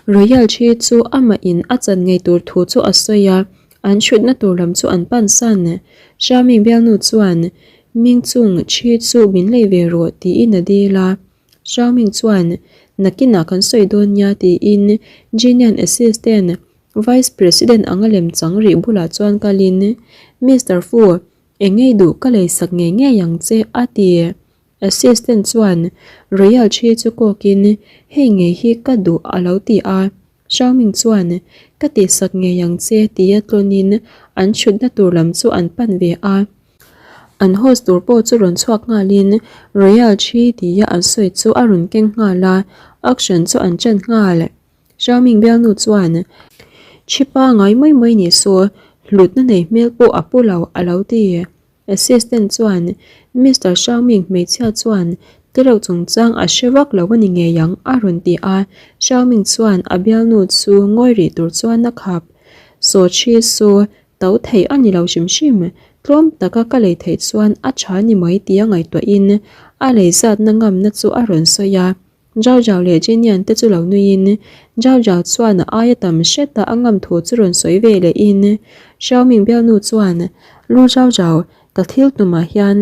Royal thi chu amah in a chan ngei tur thu chu a sawi a, an chhutna tur lam chu an pan san. Xiaomi bialnu chuan, Ming chung thi chu min lei ve rawh tiin a dil a. Xiaoming chuan, Nakinah kan sawi dawn nia tiin Jenian assistant vice president anga lem chang rih bulah chuan kalin, Mister Fu, Eng ngei duh ka lei sak ngei ngei ang che a ti. Assistant chuan Royal thi chu kawkin hei ngei hi ka duh a lo ti a. Xiaoming chuan ka tih sak ngei ang che tia tlawnin an chhutna tur lam chu an pan ve a. An host tur pawh chu rawn chhuak nghalin Royal thi tia an sawi chu a rawn keng nghal a, auction chu an ṭan nghal. Xiaoming bialnu chuan, Thi pangai mai mai ni saw, hlutna nei hmel pawh a pu lo, a lo ti. Assistant chuan, Mister Xiaoming hmeichhia chuan tereuh chungchang a hre vak lo a ni ngei ang, a rawn ti a. Xiaoming chuan a bialnu chu ngawi rih tur chuan a khap. Saw thi saw, to thei a ni lo hrim hrim, tlawm taka ka lei theih chuan a tha ni mai tia ngaihtuahin a lei zatna ngamna chu a rawn sawi a. Zhao Zhao leh Jin Yan te chu lo nuiin Zhao Zhao chuan a aia tam hret a a ngam thu chu rawn sawi ve lehin Xiaoming bialnu chuan Lu Zhao Zhao ka thil tumah hian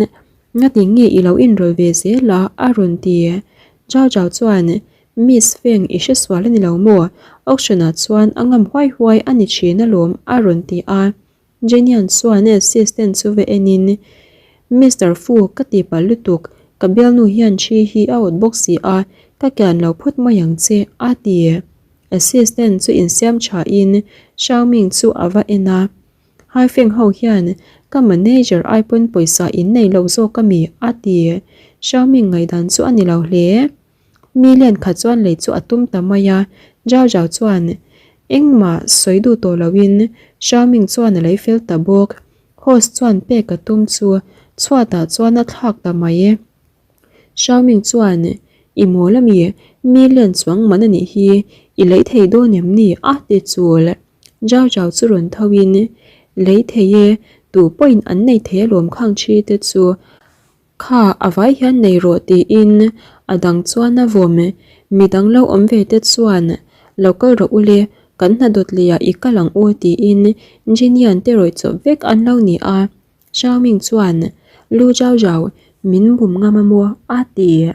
ngati nge i lo inrawlh ve zel a a rawn ti. Zhao Zhao chuan Miss Feng i hre sual a ni lo maw? Auction ah chuan a ngam huai huai a ni thin alawm a rawn ti a. Jenian chuan a assistant chu va enin, Mister Fu, ka ti palh lutuk, ka bialnu hian thi hi a awt bawk si a, ka kian lo phawt mai ang che, a ti. Assistant chu insiam thain Xiaoming chu a va en a, Haifeng ho hian ka manager ai pawn pawisa in nei lo zawk ami? a ti. Xiaoming ngaihdan chu a ni lo hle. Mi lian khat chuan lei chu a tum ta mai a, Zhao Zhao chuan engmah sawi duh tawh loin Xiaoming chuan a lei fel ta bawk. Host chuan pek a tum chu chhuatah chuan a thlak ta mai e. Xiaoming chuan I mawl ami, mi lian chuang man a nih hi, i lei thei dawn em ni? a ti chul. Zhao Zhao chu rawn tho in Lei thei e, tu pawhin an nei thei alawm khang thi te chu. Kha a vai hian nei rawh tiin a dang chuan a vawm. Midang lo awm ve te chuan lo kal rawh u le, kan hna dawt leh ah i kal ang u tiin Jinian te rawih chawp vek an lo ni a. Xiaoming chuan. Lu Zhao Zhao, min bum ngam a maw? a ti.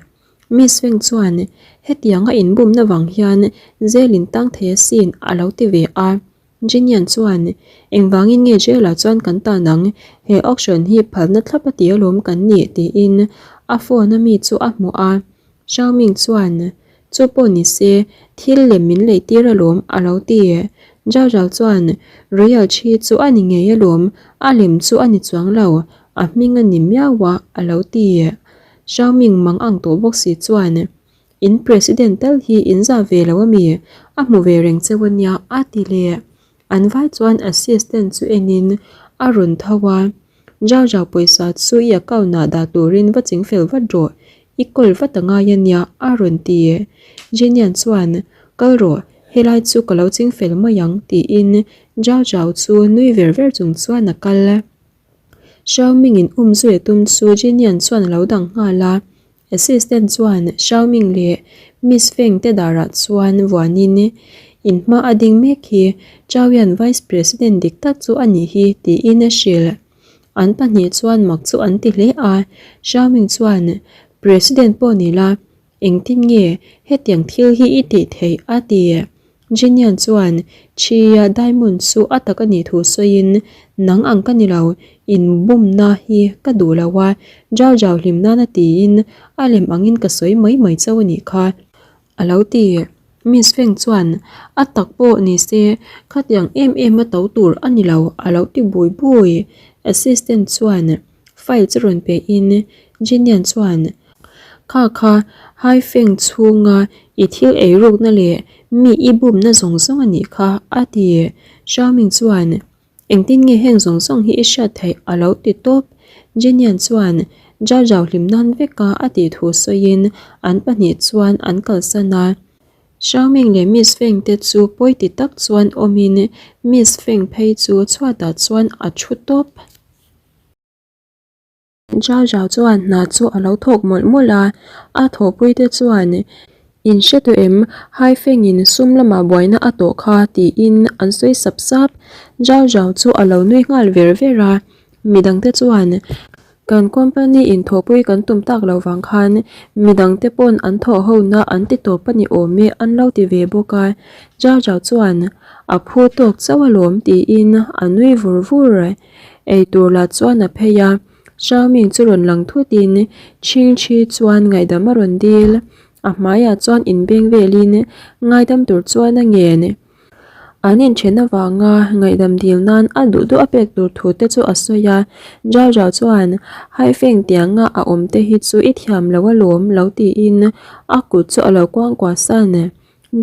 Miss Feng chuan, Hetianga inbumna vang hian jail in tang thei asin a lo ti ve a. Jinian chuan, Engvangin nge jail ah chuan kan tan ang? He auction hi phalna thlap a ti alawm kan nih tiin a phone a mi chu a hmuh a. Xiaoming chuan, Chu pawh ni se, thil lem min lei tir alawm a lo ti. Zhao Zhao chuan, Royal Chi chu a ni ngei alawm, a lem chu a ni chuang lo, a hming a ni miau a a lo ti. Xiaoming mang ang tawh bawk si chuan, In President tal hi in zah ve lo ami? A hmu ve reng cheu ania a ti leh. An vai chuan assistant chu enin a rawn tho a, Zhao Zhao pawisa chu i account ah dah turin va ching fel vat rawh, i call vat a ngai ania a rawn ti. Jenian chuan, Kal rawh, helai chu ka lo ching fel mai ang tiin Zhao Zhao chu nui ver ver chung chuan a kal. Xiaoming in um zui a tum chu Jenian chuan a lo dang nghal a, Assistant chuan Xiaoming leh Miss Feng te darah chuan vuanin in hma a ding mek hi Chaoyan Vice President dik tak chu a nih hi tiin a hrilh. An pahnih chuan mak chu an ti hle a, Xiaoming chuan President pawh ni la, Engtin nge hetiang thil hi i tih theih? a ti. Jinian chuan Chhia diamond chu a tak a nih thu sawiin, Nang ang ka ni lo, inbumna hi ka duh lo a, Zhao Zhao hlim nana tiin a lem angin ka sawi mai mai chauh a nih kha, a lo ti. Miss Feng chuan, A tak pawh ni se, khatiang em em a to tur a ni lo, a lo ti bui bui. Assistant chuan. File chu rawn pe in Jinian chuan, Kha kha Haifeng chhunga i thil ei rukna leh mi i bumna zawng zawng a nih kha, a ti. Xiaoming chuan, Engtin nge heng zawng zawng hi i hriat theih? a lo ti tawp. Jinian chuan Zhao Zhao hlim nan veka a tih thu sawiin an pahnih chuan an kalsan a. Xiaoming leh Miss Feng te chu pawi ti tak chuan awmin Miss Feng phei chu chhuatah chuan a thu tawp. Zhao Zhao chuan hna chu a lo thawk mawlh mawlh a, a thawhpui te chuan, In hre tawh em, Haifengin sum lamah buaina a tawh kha tiin an sawi sap sap. Zhao Zhao chu a lo nui nghal ver ver a, midangte chuan, Kan company in thawhpui kan tum tak lo vang khan midangte pawn an thawh ho na an ti tawp a ni awm e an lo ti ve bawk a. Zhao Zhao chuan, A phu tawk chauh alawm tiin a nui vur vur. Eitur lah chuan a phei a, Xiaoming chu rawn lang thutin Chhingchhi chuan ngaihdam a rawn dil. A hmaiah chuan inbeng velin ngaidam tur chuan a ngen. An inthen avanga ngaihdam dil nan a duh duh a pek tur thu te chu a sawi a, Zhao Zhao chuan Haifeng tianga a awm te hi chu i thiam lo alawm lo tiin a kut chu a lo kuangkuah san.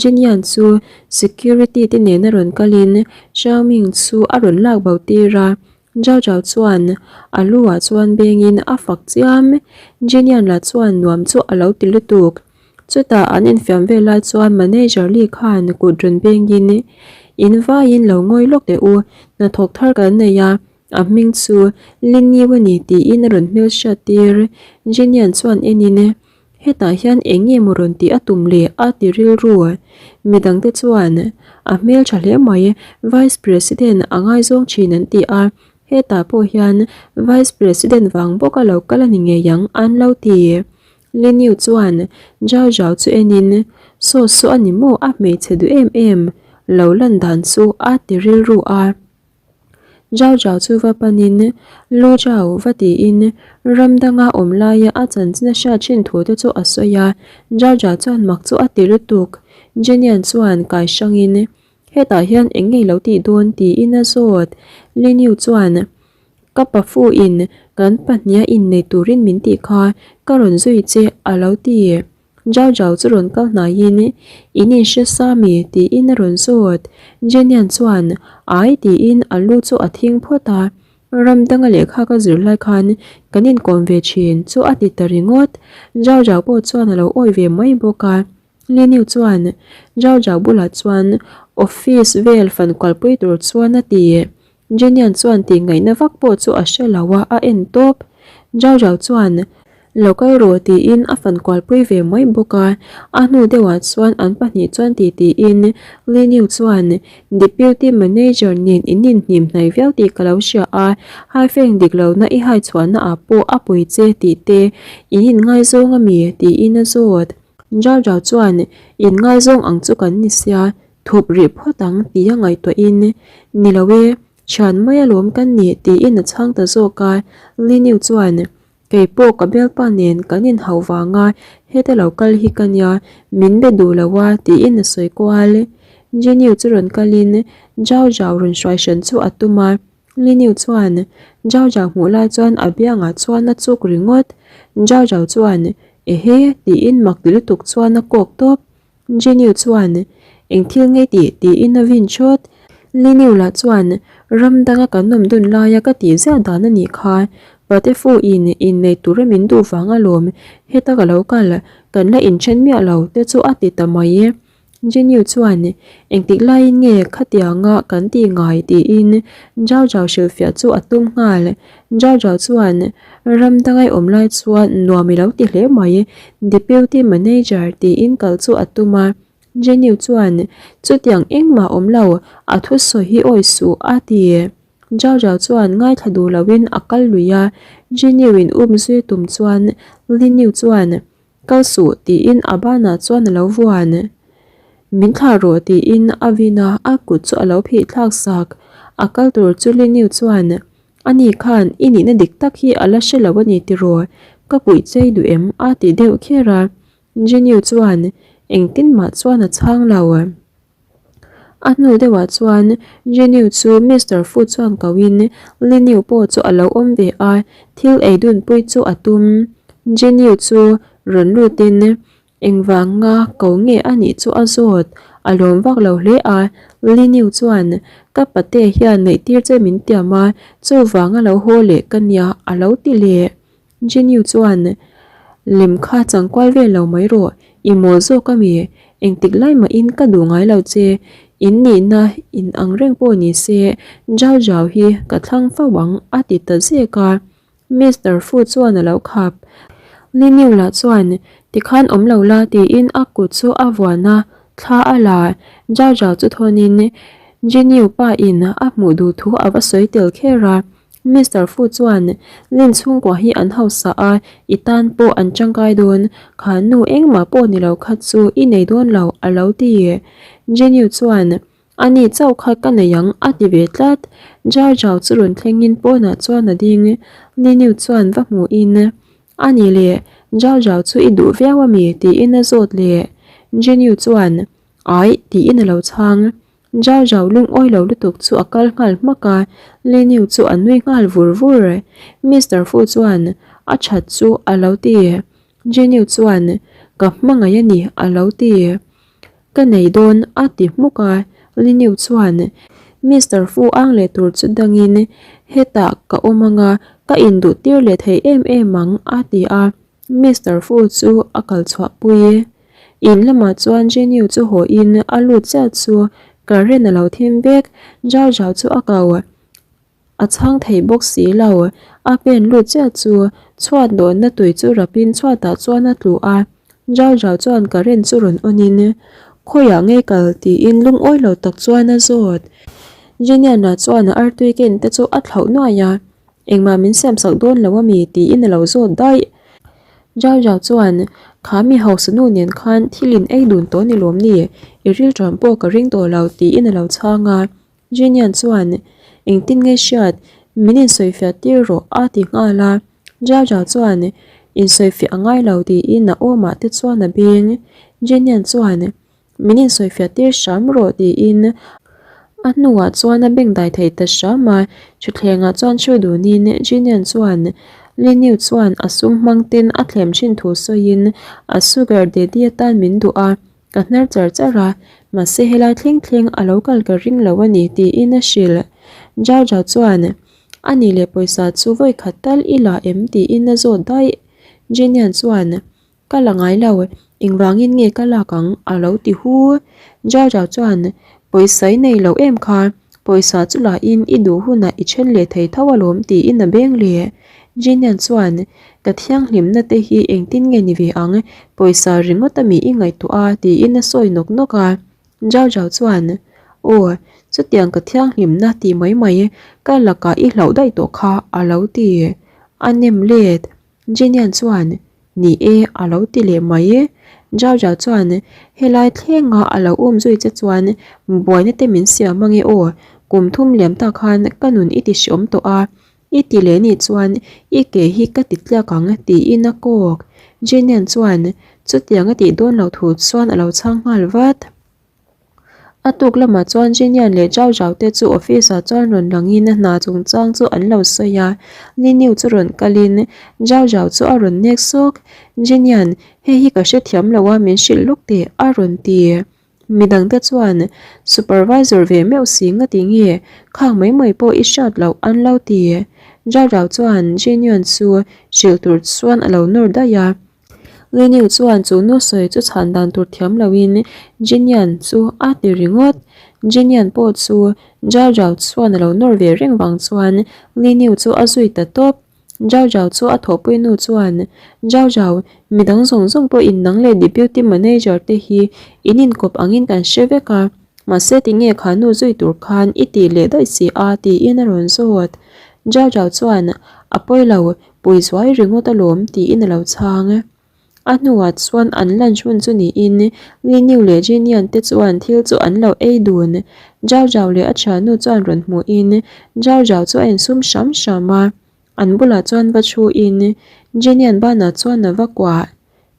Jinian chu security te nena rawn kalin Xiaoming chu a rawn lak bo tir a, Zhao Zhao chuan a lu ah chuan bengin a fak chiam. Jinian lah chuan nuam chu a lo ti lutuk. Chutah an infiam vel lai chuan manager Lee khan kut rawn bengin, In vaiin lo ngawi lawk teh u, hnathawk thar kan nei a, a hming chu Lin Yu a ni tiin a rawn hmelhriat tir. Jinian chuan enin, Hetah hian eng nge maw rawn tih a tum le? a ti rilru. Midangte chuan, A hmeltha hle mai, Vice President a ngaizawng thin an ti a, hetah pawh hian Vice President vang bawka lo kal a ni ngei ang an lo ti. Liniu chuan Zhao Zhao chu enin, Saw saw a ni maw a hmeichhe duh em em lo lan dan chu a ti rilru a. Zhao Zhao chu va panin, Lu Zhao va tiin ram danga awm laia a chanchin a hriat thin thu te chu a sawi a, Zhao Zhao chuan mak chu a ti lutuk. Jenian chuan kai hrangin, Hetah hian eng nge lo tih dawn? tiin a zawt. Lin Yu chuan, Ka pafu in kan pahniha innei turin min tih kha, ka rawn zui che a lo ti. Zhao Zhao chu rawn kal hnaiin, In inhre sa mi? tiin a rawn zawt. Jenian chuan, Ai tiin a lu chu a thing phawt a. Ram danga lehkha ka zir lai khan kan inkawm ve thin chu a ti ta ringawt. Zhao Zhao pawh chuan a lo awi ve mai bawk a. Liniu chuan Zhao Zhao bulah chuan office vel fan kualpui tur chuan a ti. Jenian chuan tih ngaihna vak pawh chu a hre lo a, a en tawp. Zhao Zhao chuan. Lo kal rawh tiin a fan kualpui ve mai bawk a. A hnu deuhah chuan an pahnih chuan titiin Liniu chuan Deputy Manager nen in inhnim hnai viau tih ka lo hria a, haifeng dik lohna i hai chhuahna ah pawh a pui che tih te in inngaizawng a mi? tiin a zawt. Zau Zau chuan Inngaizawng ang chu kan ni sia, thup rih phawt ang tia ngaihtuahin, Ni lo e, thian mai alawm kan nih tiin a chhang ta zawk a, Liniu chuan Kei pawh ka bialpa nen kan inhauh vanga heta lo kal hi ka nia, min be duh lo a tiin a sawi kual. Jenny chu rawn kalin Zhao Zhao rawn hruai hran chu a tum a, Liniu chuan Zhao Zhao hmuh lai chuan a biangah chuan a chuk ringawt. Zhao Zhao chuan Ehe tiin mak ti lutuk chuan a kawk tawp. Jenny chuan, Eng thil nge tih? tiin a vin chawt. Liniu lah chuan, Ram danga kan awm dun laia ka tih ziah dan a nih kha. Patefu in innei tura min duh vang alawm, heta ka lo kal, kan la inthen miah lo te chu a ti ta mai. Jenny chuan, Engtik laiin nge khatianga kan tih ngai? tiin Zhao Zhao hrilhfiah chu a tum nghal. Zhao Zhao chuan, Ram danga i awm lai chuan nuam i lo ti hle mai, Deputy Manager tiin kal chu a tum a. Jenny chuan, Chutiang engmah awm lo, a thusawi hi awi suh, a ti. Zhao Zhao chuan ngaithla duh loin a kal lui a, Jenny in um zui tum chuan Lin Yu chuan, Kal suh, tiin a banah chuan a lo vuan. Min thlah rawh, tiin a vin a, a kut chu a lo phih thlak sak. A kal tur chu Lin Yu chuan, Ani khan i nihna dik tak hi a la hre lo a ni tiraw? Ka puih chei duh em? a ti deuh kher a. Jenny chuan engtin mah chuan a chhang lo. A hnu deuhah chuan Jenny chu Mister Fu chuan koin Liniu pawh chu a lo awm ve a, thil ei dunpui chu a tum. Jenny chu rawn lutin Engvanga ko nge a nih chu a zawt, a lawm vak lo hle a, Liniu chuan ka pate hian neihtir che min tiam a, chuvanga lo haw leh ka nia a lo ti leh. Jiniu chuan lem kha changkual vel lo mai rawh, i mawl zawk a mi, engtik lai mahin ka duh ngai lo che, in nihna in ang reng pawh ni se, Zhao Zhao hi ka thlang fo ang a ti ta zek a. Mister Fu chuan a lo khap. Li Niu lah chuan, Tikhan awm lo la tiin a kut chu a vuan a, thla a la. Zhao Zhao chu thawnin Ji Niu pa in a hmuh duh thu a va sawi tel kher a. Mister Fu chuan, Lin chhungkua hi an hausa a, i tan pawh an tangkai dawn. Kha nu engmah pawh ni lo kha chu i nei dawn lo a lo ti. Ji Niu chuan, A ni chauh kha ka nei ang a ti ve tlat. Zhao Zhao chu rawn thlengin pawnah chuan a ding. Li Niu chuan va hmuhin, A ni le, Zhao Zhao chu i duh viau a mi? tiin a zawt leh. Ji Niu chuan, Aih tiin a lo chhang. Zhao Zhao lungawi lo lutuk chu a kal nghal hmak a, Li Niu chu a nui nghal vur vur. Mister Fu chuan, A that chu a lo ti. Ji Niu chuan, Ka hmangaih a ni a lo ti. Ka nei dawn a ti hmuk a, Liniu chuan Mister Fu ang leh tur chu dangin hetah ka awm anga ka induh tir leh thei em em ang a ti a, Mister Fu chu a kal chhuah pui. In lamah chuan Jeniu chu haw in a lut chiah chu current a lo thim vek, Zhao Zhao chu a ko. A chhang thei bawk si lo. A pen lut chiah chu chhuat dawhna tui chu rapin chhuatah chuan a tlu a. Zhao Zhao chuan current chu rawn on in, Khawiah ngei kal? tiin lungawi lo tak chuan a zawt. Jiniana chuan a artui ken te chu a thlauh nuai a, Engmah min siam sak dawn lo ami? tiin a lo zawt daih. Zhao Zhao chuan, Kha mi hausa nu nen khan thil in ei dun tawh ni lawm ni? I rilṭam pawh ka ring tawh lo tiin a lo chhang a. Jenian chuan, Engtin nge hriat, min insawifiah tir rawh a ti nghal a. Jaja chuan, Insawifiah a ngai lo tiin a awmah te chuan a beng. Jenian chuan, Min insawifiah tir hram rawh tiin a hnuah chuan a beng dai thei ta hram a. Thutthlengah chuan thu dunin Jenian chuan, Liniu chuan a sum hmang ten a thlem thin thu sawiin a sugar daddy atan min duh a. Ka hnar char char a, mahse helai thleng thleng a lo kal ka ring lo a ni tiin a hrilh. Zhao Zhao chuan, A nih leh pawisa chu vawi khat tal i la em? tiin a zawt daih. Jenian chuan, Ka la ngai lo, engvangin nge ka lak ang? a lo ti hu. Zhao Zhao chuan, Pawisa i nei lo em kha, pawisa chu la in i duh hunah i then leh thei tho alawm tiin a beng leh. Jinian chuan, Ka thianghlimna te hi engtin nge ni ve ang, pawisa ringawt ami i ngaihtuah a? tiin a sawi nawk nawk a. Zhao Zhao chuan, Aw, chutiang ka thianghlimna tih mai mai ka lakah i hlauh daih tawh kha a lo ti. A nem let. Jinian chuan, Ni e, a lo ti leh mai. Zhao Zhao chuan, Helai thlenga a lo um zui che chuan buaina te min siam ange aw, kum thum liam tak khan ka nun i ti hreawm tawh a, I ti leh nih chuan i ke hi ka ti tliak ang tiin a kawk. Jenian chuan chutiang a tih dawn loh thu chuan a lo chhang nghal vat. A tuk lamah chuan Jenian leh Zhao Zhao te chu office ah chuan rawn langin a hna chungchang chu an lo sawi a. Niniu chu rawn kalin Zhao Zhao chu a rawn nek sawk. Jenian, hei hi ka hrethiam lo a min hrilh lawk teh a rawn ti. Midangte chuan supervisor ve meuh si nga ti nge khang mai mai pawh i hriat loh an lo ti. Jarrao chuan Jenion chu hrilh tur chuan a lo nawr daih a. Leniu chuan chu nu sawi chu chhan dan tur thiam loin Jenion chu a ti ringawt. Jenion pawh chu Jarrao chuan a lo nawr ve reng vang chuan Leniu chu a zui ta tawp. Zhao Zhao chu a thawhpui nu chuan, Zhao Zhao, midang zawng zawng pawh in nang leh Deputy Manager te hi in inkawp angin kan hre vek a, mahse tinge kha nu zui tur khan i tih leh daih si a? tiin a rawn zawt. Zhao Zhao chuan, A pawi lo, pui zuai ringawt alawm tiin a lo chhang. A hnuah chuan an lunch hun chu niin Li Niu leh Jin Yan te chuan thil chu an lo ei dun. Zhao Zhao leh a thiannu chuan rawn hmuhin Zhao Zhao chu a insum hram hram a. An bulah chuan va thuin Jin Yan banah chuan a va kuah.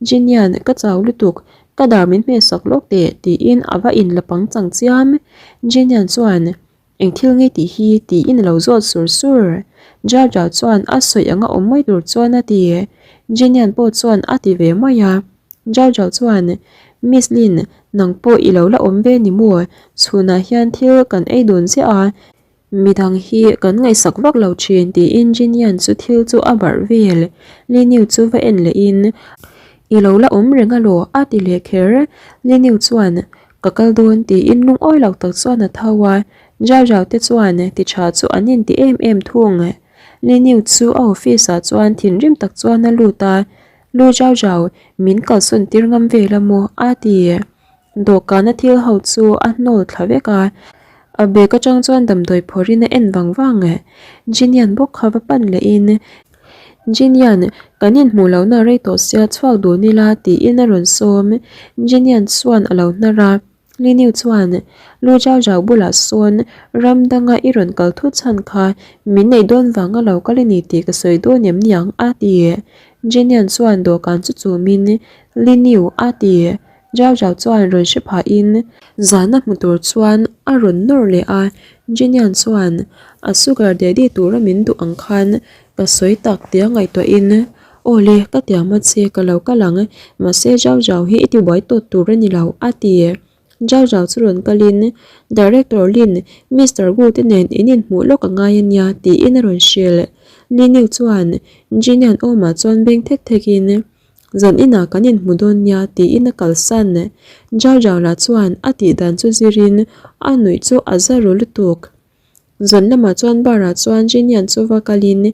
Jin Yan, ka chau lutuk, ka dar min hmehsak lawk teh tiin a va inla pangchang chiam. Jin Yan chuan Eng thil nge tih hi tiin a lo zawt sur sur. Jar Jar chuan a sawi anga awm mai tur chuan a ti. Jenian pawh chuan a ti ve mai a. Jar Jar chuan, Miss Lin, nang pawh i lo la awm ve ni maw? Chhunah hian thil kan ei dun ziah a, midang hi kan ngaihsak vak lo thin tiin Jenian chu thil chu a barh vel. Liniu chu va en lehin, I lo la awm reng alaw? a ti leh kher. Liniu chuan, Ka kal dawn tiin lungawi lo tak chuan a tho a, Zhao Zhao te chuan ti tha chu an inti em em thung. Li Niu chu a office ah chuan thinrim tak chuan a lut a, Lu Zhao Zhao, min kalsawn tir ngam vel a maw? a ti. Dawhkana thil ho chu a hnawl thla vek a, a bag atang chuan damdawi phawrhin a en vang vang. Jinian bawk kha va pan lehin Jinian, kan inhmuh lohna rei tawh sia chhuak dun ila tiin a rawn sawm. Jinian chuan a lo hnar a, Liniu chuan, Lu Zhao Zhao bulah sawn ram danga i rawn kal thut chhan kha min neih dawn vanga lo kal i ni tih ka sawi dawn em niang a ti. Jinian chuan dawhkan chu chumin, Liniu a ti. Zhao Zhao chuan rawn hre phahin zana hmu tur chuan a rawn nawr leh a, Jinian chuan a sugar daddy tura min duh ang khan ka sawi tak tia ngaihtuahin Aw le, ka tiam a che, ka lo kal ang, mahse Zhao Zhao hi i tibuai tawt tur a ni lo a ti. Zhao Zhao chu rawn kalin Director Lin, Mister Gu te nen in inhmuh lawk a ngai a nia tiin a rawn hrilh. Lin Yu chuan Jinian awmah chuan beng thek thekin Zan inah kan inhmu dawn nia tiin a kalsan. Zhao Zhao lah chuan a tih dan chu zirin a nuih chu a za ru lutuk. Zan lamah chuan bar ah chuan Jinian chu va kalin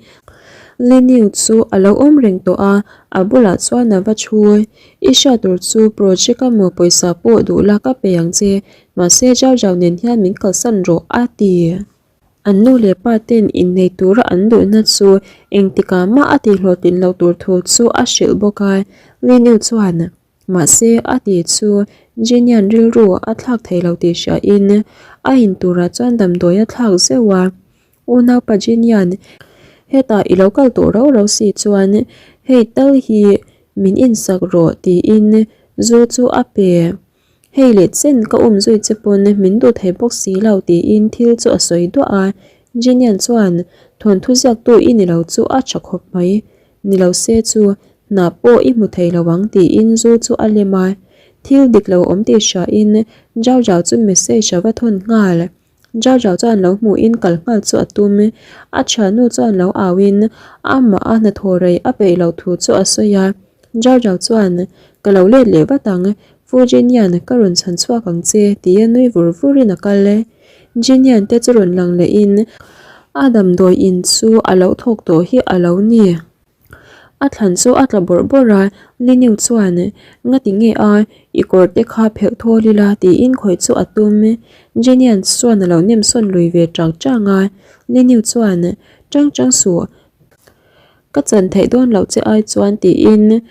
Liniu chu a lo awm reng tawh a, a bulah chuan a va thu. I hriat tur chu project a maw pawisa pawh duh la ka pe ang che, mahse Zhao Zhao nen hian min kalsan rawh a ti. An nu leh pa ten innei tura an duhna chu engtikah mah a tihhlawhtlin loh tur thu chu a hrilh bawk a, Liniu chuan mahse a ti chu Jinian rilru a thlak thei lo tih hriain a in turah chuan damdawi a thlak zeuh a, Unaupa Jinian hetah i lo kal tawh rau rau si chuan hei tal hi min insak rawh tiin zu chu a pe. Hei leh chen ka um zui che pawn min duh thei bawk si lo tiin thil chu a sawi duah a, Jinian chuan thawnthu ziaktu i ni lo chu a tha khawp mai, ni lo se chu hna pawh i hmu thei lo ang tiin zu chu a lem a, thil dik lo awm tih hriain Zhao Zhao chu message a va thawn nghal. Zhao Zhao chuan lo hmuhin kal nghal chu a tum. A thiannu chuan lo auin amah a hnathawh rei a peih loh thu chu a sawi a. Zhao Zhao chuan, Ka lo let leh vat ang, Fu Jinian ka rawn chhan chhuak ang che, tia nui vur vurin a kal. Jinian te chu rawn lang lehin. A damdawi in chu a lo thawk tawh hi a lo ni. A thlan chu a tla bawrh bawrh a, Liniu chuan, Ngati nge a, i kawr te kha phelh thawl ila tiin khawih chu a tum. Jenian chuan a lo nem sawn lui ve chang chang a, Liniu chuan, Chang chang suh, ka chan theih dawn loh che ai chuan tiin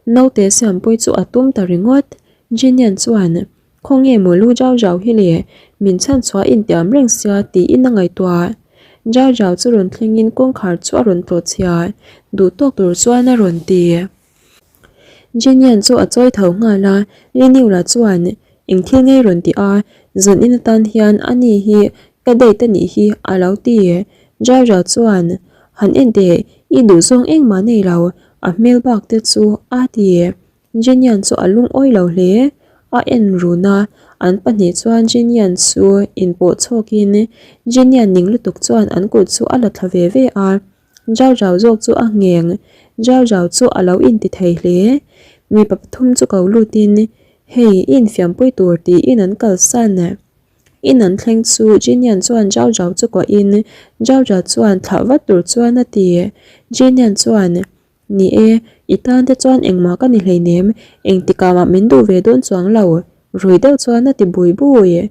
naute siampui chu a tum ta ringawt. Jenian chuan, Khawnge maw lu zau zau hi le, min chhan chhuah intiam reng sia tiin a ngaihtuah. Zau zau chu rawn thlengin kawngkhar chu a rawn tlawh chhia, duh tawk tur chuan a rawn ti. Jinian chu a chawi tho nghal a, Liniula chuan eng thil ngei rawn ti a, zan in atan hian ani hi ka date a nih hi a lo ti. Zau zau chuan, Han en teh, i duhzawng engmah nei lo, a hmel bak te chu a ti. Jenian chu a lungawi lo hle. A en run a, an pahnih chuan Jenian chu inpawh chhawkin Jenian ning lutuk chuan an kut chu a la thla ve ve a. Zau zau zawk chu a ngheng, Zau zau chu a lo inti thei hle. Mipa pathum chu ko lutin, Hei, i infiampui tur tiin an kalsan. In an thleng chu Jenian chuan Zau zau chu kuahin Zau zau chuan thlah vat tur chuan a ti. Jenian chuan, Ni e, i tan te chuan engmah ka ni hleinem, engtikah mah min duh ve dawn chuang lo, rui deuh chuan a ti bui bui.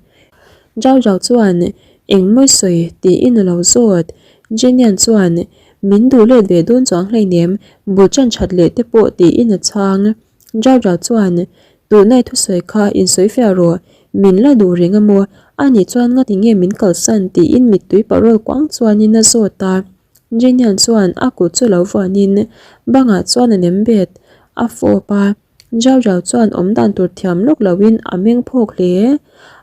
Zhao Zhao chuan, Engmawi sawi tiin a lo zawt. Jenian chuan, Min duh let ve dawn chuang hleinem, bul chan that leh te pawh tiin a chhang. Zhao Zhao chuan, Tunai thusawi kha insawi fiah rawh, min la duh reng a maw? Ani chuan ngati nge min kalsan tiin mittui parawl kuang chuanin a zawt a. Jenian chuan a kut chu lo vuanin bangah chuan a nem bet a fawp a, Zhao Zhao chuan awm dan tur thiam lawk loin a meng phawk hle.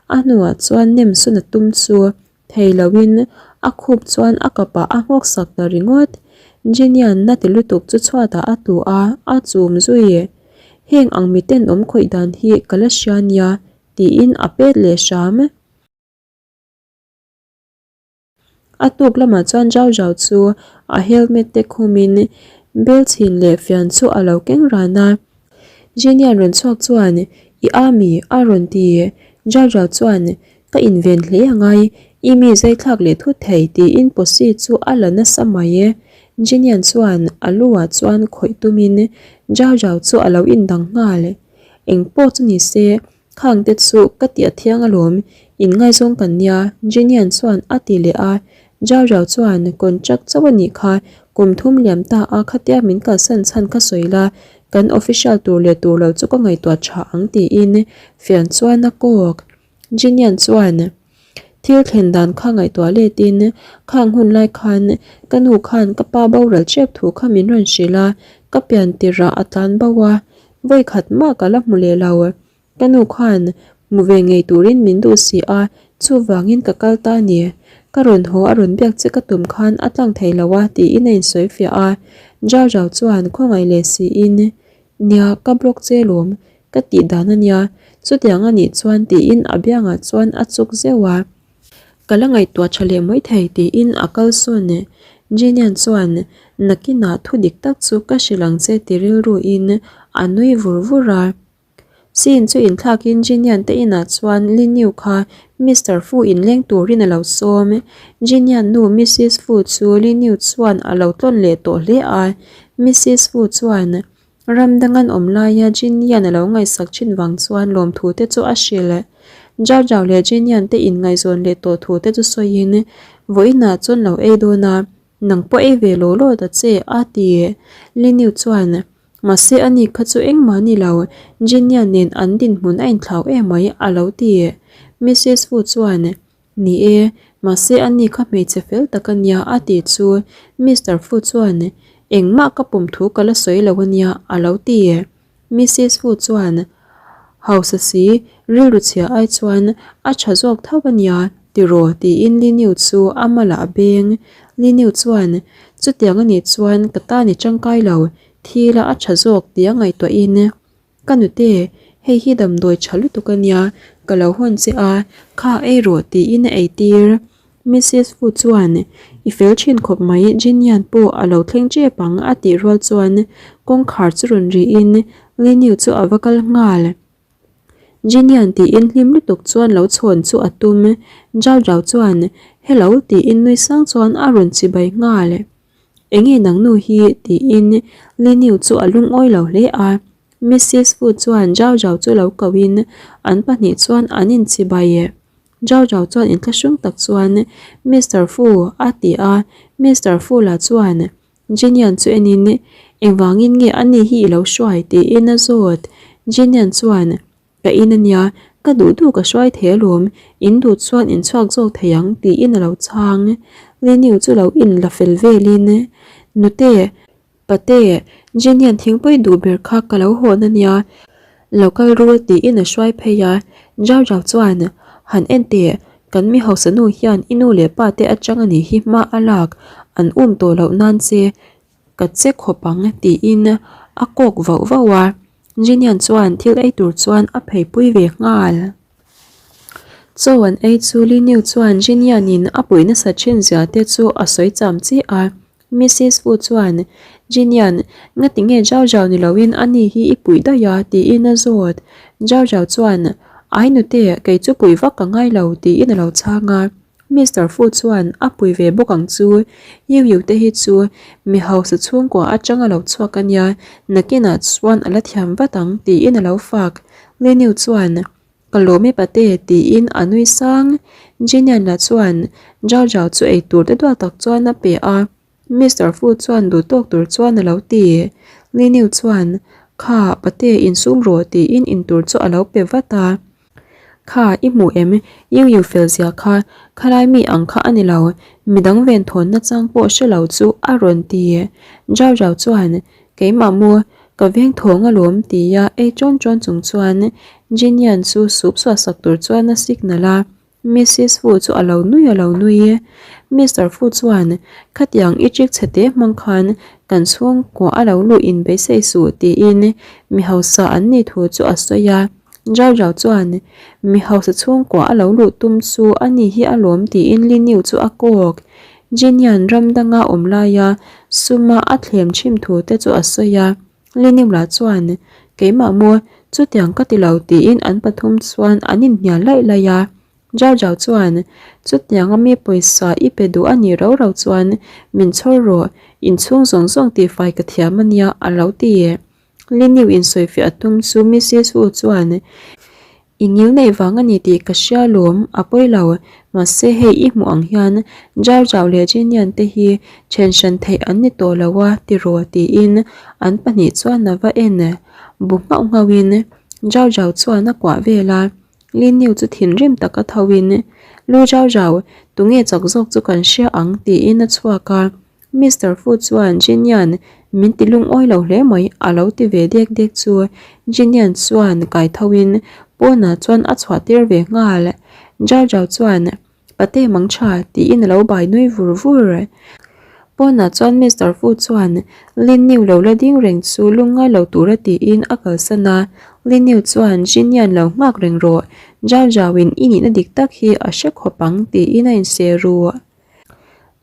A hnuah chuan nem sawn a tum chu thei loin a khup chuan a kapah a nghawk sak ta ringawt. Jenian na ti lutuk chu chhuatah a tlu a, a chum zui. Heng ang miten awm khawih dan hi ka la hria nia tiin a pet leh hram. A tuk lamah chuan Zhao Zhao chu a helmet te khumin bel chhin leh fian chu a lo keng ran a. Jenian rawn chhuak chuan, I a mi? a rawn ti. Zhao Zhao chuan, Ka inven hle a ngai, i mi zai thlak leh thut thei tiin posi chu a la nasa mai e. Jenian chuan a lu ah chuan khawih tumin Zhao Zhao chu a lo indang nghal. Engpawh chu ni se, Khang te chu ka ti a thiang alawm, in ngaizawng kan nia, Jinian chuan a ti leh a. Zhao Zhao chuan contract chauh a nih kha, kum thum liam ta a khatia min kalsan chhan kha sawi la, kan official tur leh tur lo chu ka ngaihtuah tha ang tiin fian chuan a kawk. Jinian chuan thil thlen dan kha ngaihtuah letin khang hun lai khan ka nu khan ka pa boral ṭep thu kha min rawn hrilh a, ka pian tirh ah a tlan bo a, Vawi khat mah ka la hmu leh lo. Ka nu khan hmu ve ngei turin min duh si a, chuvangin ka kal ta a ni. Ka rawn haw a rawn biak che ka tum khan a tlang thei lo a tiin a insawi fiah a. Zhao Zhao chuan khawngaih leh siin, Nia, ka block che lawm, ka tih dan a nia, chutiang a nih chuan tiin a biangah chuan a chuk zeuh a. Ka la ngaihtuah tha leh mai thei tiin a kal sawn. Jenian chuan nakinah thu dik tak chu ka hrilh ang che ti rilruin a nui vur vur a. Scene chu inthlakin Jenian te inah chuan Liniu kha Mister Fu inleng turin a lo sawm. Jenian nu Missis Fu chu Liniu chuan a lo tlawn leh tawh hle a. Missis Fu chuan Ram dang an awm laia Jin-Yan a lo ngaihsak thin vang chuan lawmthu te chu a hrilh. Zhao Zhao leh Jin-Yan te inngaihzawn leh tawh thu te chu sawiin, Vawiinah chuan lo ei dawn a, nang pawh ei ve law law ta che, a ti. Li Niu chuan, Mahse ani kha chu engmah ni lo, Jin-Yan nen an dinhmun a inthlau emai, a lo ti. Missus Fu chuan, Ni e, mahse ani kha hmeichhe fel tak a nia a tih chu Mister Fu chuan engmah ka pawm thu ka la sawi lo a nia a lo ti. Missis Fu chuan hausa si rilru chhia ai chuan a tha zawk tho a nia tiraw tiin Li Niu chu a malah a beng. Li Niu chuan chutiang a nih chuan ka tan i tangkai lo, thil a a tha zawk tia ngaihtuahin Ka nute, hei hi damdawi tha lutuk a nia, ka lo hawn che a, kha ei rawh tiin a ei tir. Missis Fu chuan, I fel thin khawp mai, Jinian pawh a lo thleng tep ang a tih rual chuan kawngkhar chu rawn rihin Liniu chu a va kal nghal. Jinian tiin hlim lutuk chuan lo chhawn chu a tum. Zhao Zhao chuan, Hello tiin nui sang chuan a rawn chibai nghal. Enge nang nu hi tiin Lin Yu chu a lungawi lo hle a. Missis Fu chuan Zhao Zhao chu lo kohin an pahnih chuan an inchibai. Zhao Zhao chuan inthlahrung tak chuan Mister Fu a ti a, Mister Fu lah chuan Jinian chu enin engvangin nge ani hi i lo hruai tiin a zawt. Jinian chuan Ka in ania, ka duh duh ka hruai thei alawm, in duh chuan in chhuak zawk thei ang tiin a lo chhang. Liniu chu lo in la fel velin, Nute, Pate, Jenian thingpui duh ber kha ka lo hawn ania, lo kal rul tiin a hruai phei a, Zau Zau chuan, Han en teh, kan mi hausa nu hian i nu leh pate atang anih hi hma a lak, an um tawh loh nan che Ka che khawp ang tiin a kawk vauh vauh a, Jinian chuan thil ei tur chuan a pheipui ve nghal. Chaw an ei chu Liniu chuan Jinianin a puih nasa thin zia te chu a sawi cham chi a, Missis Fu chuan Jinian ngati nge zau zau ni loin ani hi i puih daih a tiin a zawt. Zau zau chuan Ai nute kei chu puih vak ka ngai lo tiin a lo chhang a. Mister Fu chuan a pui ve bawk ang chu, Yu Yu te hi chu mi hausa chhungkua atang a lo chhuak a nia, nakinah chuan a la thiam vat ang tiin a lo fak. Lin Yu chuan, Ka lawm e pate tiin a nui sang. Jinian lah chuan Zhao Zhao chu eitur te duat tak chuan a pe a, Mister Fu chuan duh tawk tur chuan a lo ti. Lin Yu chuan, Kha pate insum rawh tiin intur chu a lo pe vat a. Kha, i hmu em? Yu Yu fel zia kha, khalai mi ang kha a ni lo, midang ven thawn nachang pawh hre lo chu a rawn ti. Zhao Zhao chuan, Keimah maw, ka veng thawng alawm tia ei ṭawn ṭawn chung chuan Jinian chu sup suah sak tur chuan a signal a. Missis Fu chu a lo nui a lo nui. Mister Fu chuan, Khatiang i chik chhe te hmang khan kan chhungkua a lo luh in beisei suh tiin mi hausa an nih thu chu a sawi a. Zhao Zhao chuan, Mi hausa chhungkua a lo luh tum chu a ni hi alawm tiin Li Niu chu a kawk. Jin hian ram danga awm laia suma a thlem chhim thu te chu a sawi a. Li Niu lah chuan, Keimah maw, chutiang ka ti lo tiin an pathum chuan an inhnial laih laih a. Zhao Zhao chuan, Chutianga mi pawisa i pe duh a nih rau rau chuan min chhawr rawh, inchhung zawng zawng tihfai ka thiam a nia a lo ti. Liniu insawifiah a tum chu Missis Wu chuan, I ngil neih vang a ni tih ka hria lawm, a pawi lo. Mahse hei i hmuh ang hian Zhao Zhao leh Jinian te hi then hran theih an ni tawh lo a tiraw tiin an pahnih chuan a va en bu nghauh nghauhin Zhao Zhao chuan a kuah vel a. Liniu chu thinrim taka thoin, Lu Zhao Zhao, tunge chak zawk chu kan hria ang tiin a chhuak a. Mister Fu chuan Jinian min ti lungawi lo hle mai a lo ti ve dek dek chu Jinian chuan kai tho in pawnah chuan a chhuah tir ve nghal. Zhao Zhao chuan Pate mang tha tiin a lo bai nui vur vur. Pawnah chuan Mister Fu chuan Lin Niu lo la ding reng chu lungngai lo tura tiin a kalsan a, Lin Niu chuan Jinian lo nghak reng rawh, Zhao Zhao in i nihna dik tak hi a hre khawp ang tiin a inse ru.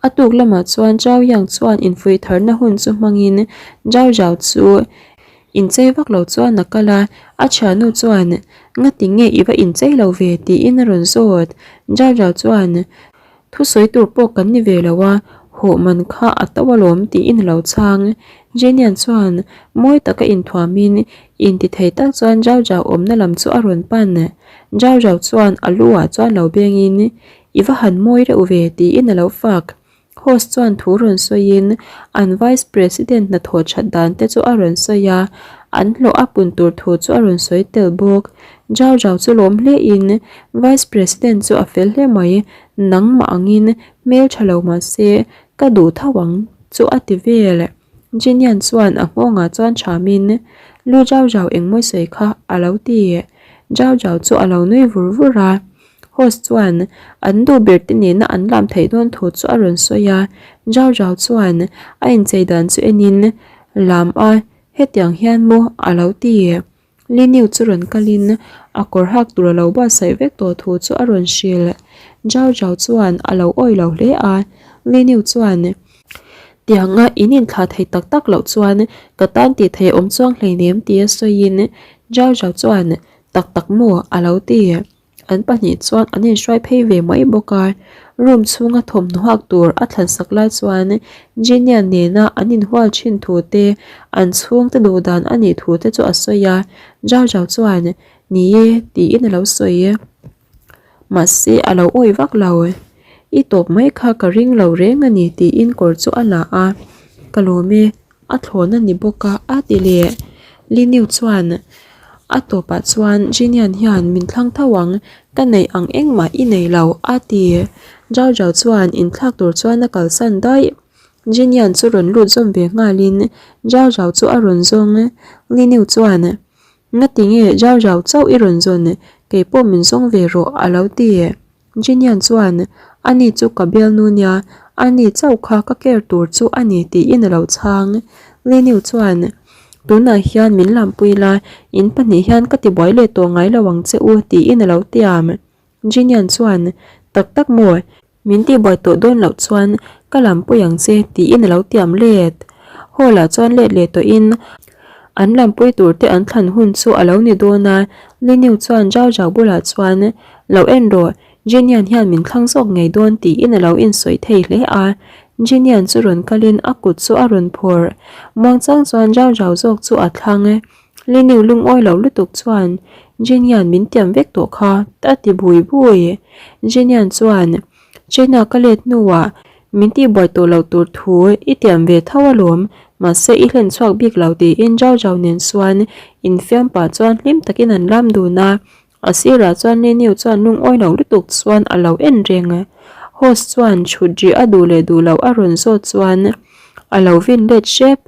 A tuk lamah chuan Zhao Yang chuan infuih tharna hun chu hmangin Zhao Zhao chu inchei vak lo chuan a kal a, a thiannu chuan, Ngati nge i va inchei lo ve? tiin a rawn zawt. Zhao Zhao chuan, Thusawi tur pawh kan ni ve lo a, hawh man kha a to alawm tiin a lo chhang. Jenian chuan mawi taka inthuamin intithei tak chuan Zhao Zhao awmna lam chu a rawn pan. Zhao Zhao chuan a lu ah chuan lo bengin, I va han mawi reuh ve tiin a lo fak. Host chuan thu rawn sawiin an Vice President hnathawh that dan te chu a rawn sawi a, an hlawh a pun tur thu chu a rawn sawi tel bawk. Zhao Zhao chu lawm hle in Vice President chu a fel hle mai, nangmah angin hmel tha lo mah se ka duh tho ang chu a ti vel. Jinian chuan a nghawngah chuan thamin Lu Zhao Zhao engmawi sawi kha a lo ti. Zhao Zhao chu a lo nui vur vur a. Host chuan an duh ber te nena an lam theih dawn thu chu a rawn sawi a, Zhao Zhao chuan a inchei dan chu enin lam a hetiang hian maw a lo ti. Li Niu chu rawn kalin a kawr hak tur a lo buatsaih vek tawh thu chu a rawn hrilh. Zhao Zhao chuan a lo awih lo hle a, Li Niu chuan tianga in inthlah thei tak tak loh chuan ka tan tih theih awm chuang hleinem tia sawiin Zhao Zhao chuan. Tak tak maw? a lo ti. An pahnih chuan an inhruai phei ve mai bawk a. Room chhunga thawmhnaw hak tur a thlansak lai chuan Genia nena an inhual thin thu te, an chhungte duh dan a nih thu te chu a sawi a. Zau Zau chuan, Ni e, tiin a lo sawi. Mahse a lo awih vak lo. I tawp mai kha ka ring lo reng a ni tiin kawr chu a la a. Ka lawm e, a thlawn a ni bawk a a ti leh. Liniu chuan a tawpah chuan Ginian hian min thlang tho ang, ka neih ang engmah i nei lo a ti. Zau Zau chuan inthlak tur chuan a kalsan daih. Ginian chu rawn lut zawm ve nghalin Zau Zau chu a rawn zawng. Liniu chuan Ngati nge zau zau chauh i rawn zawn, kei pawh min zawng ve rawh a lo ti. Ginian chuan, Ani chu ka bialnu nia, ani chauh kha ka care tur chu a ni tiin a lo chhang. Liniu chuan, Tunah hian min lampui la, in pahnih hian ka tibuai leh tawh ngai lo ang che u tiin a lo tiam. Ginian chuan, Tak tak maw? Min tihbuai tawh dawn loh chuan ka lampui ang che tiin a lo tiam let. Hall ah chuan let leh tawhin an lampui tur te an thlan hun chu a lo ni dawn a, Liniu chuan Zhao Zhao bulah chuan lo en rawh, Jinian hian min thlang zawk ngei dawn tiin a lo insawi thei hle a. Jinian chu rawn kalin a kut chu a rawn phawrh. Muangchang chuan Zhao Zhao zawk chu a thlang. Liniu lungawi lo lutuk chuan Jenian min tiam vek tawh kha a ti bui bui. Jenian chuan China ka let hnuah min tihbuai tawh loh tur thu i tiam ve tho alawm, mahse i hlen chhuak bik lo tiin Zhao Zhao nen chuan infiam pah chuan hlim takin an lam dun a. A sirah chuan Liniu chuan lungawi lo lutuk chuan a lo en reng. Host chuan chhut rih a duh leh duh loh a rawn zawt chuan a lo vin let hrep.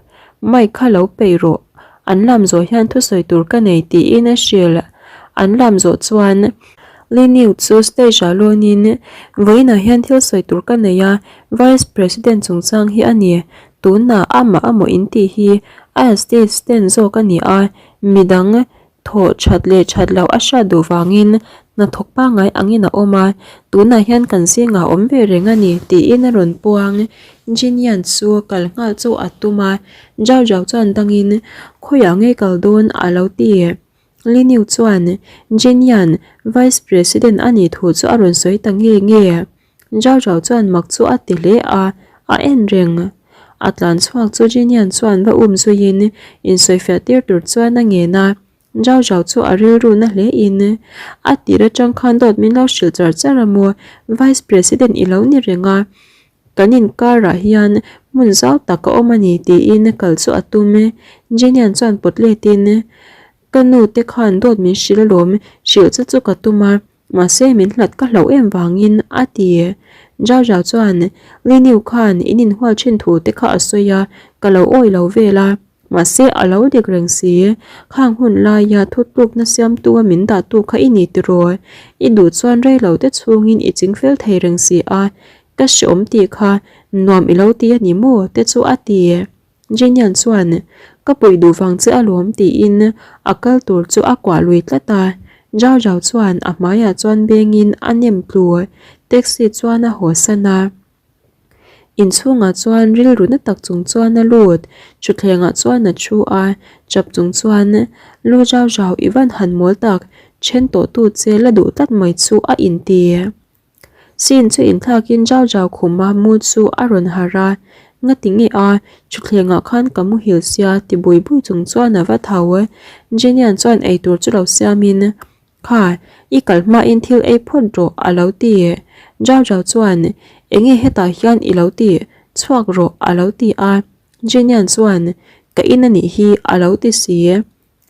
Mic kha lo peih rawh, an lam zawh hian thusawi tur ka nei tiin a hrilh. An lam zawh chuan Liniu chu stage ah lawnin vawiinah hian thil sawi tur ka nei a, Vice President chungchang hi a ni. Tunah amah amaw in tih hi a assistant zawk a ni a, midang Thawh that leh that loh a hriat duh vangin hnathawk pangngai angin a awm a, tunah hian kan zingah awm ve reng a ni tiin a rawn puang. Jinian chu kal nghal chu a tum a, Zhao Zhao chuan dangin khawiah nge kal dawn a lo ti. Liniu chuan Jinian Vice President a nih thu chu a rawn sawi ta nge nge. Zhao Zhao chuan mak chu a ti hle a, a en reng. A tlan chhuak chu Jinian chuan va um zuiin insawifiah tir tur chuan a ngen a. Zhao Zhao chu a rilru na hle in, A tir atang khan dawt min lo hrilh char char a maw, Vice President i lo ni reng a, kan inkarah hian hmun zau tak a awm a ni tiin kal chu a tum. Jinian chuan pawt letin, Ka nu te khan dawt min hrilh alawm, hrilh che chu ka tum a. Mahse min hlat ka hlauh em vangin a ti. Zhao Zhao chuan Li Niu khan in inhual thin thu te kha a sawi a, ka lo awih lo vel a. Mahse a lo dik reng si. Khang hun laia thutlukna siamtu a min dahtu kha i ni tiraw? I duh chuan rei lo te chhungin i ching fel thei reng si a, ka hreawm tih kha nuam i lo ti a ni maw? te chu a ti. Jenian chuan, Ka puih duh vang che alawm tiin a kal tur chu a kuah lui tlat a. Zhao Zhao chuan a hmaiah chuan bengin a nem tlu. Taxi chuan a haw san a. Inchhungah chuan rilru na tak chung chuan a lut. Thutthlengah chuan a thu a, chap chung chuan, Lu Zhao Zhao i van han mawl tak, then tawhtu che la duh tlat mai chu a inti. Sin chu inthlakin zau zau khuma mu chu a rawn harh a, Ngati nge a, thutthlengah khan ka muhil sia ti bui bui chung chuan a va tho. Jenian chuan eitur chu lo siamin, Kha, i kal hmain thil ei phawt rawh a lo ti. Zau zau chuan, Enge hetah hian i lo ti, chhuak rawh a lo ti a. Jenian chuan, Ka in a nih hi a lo ti si.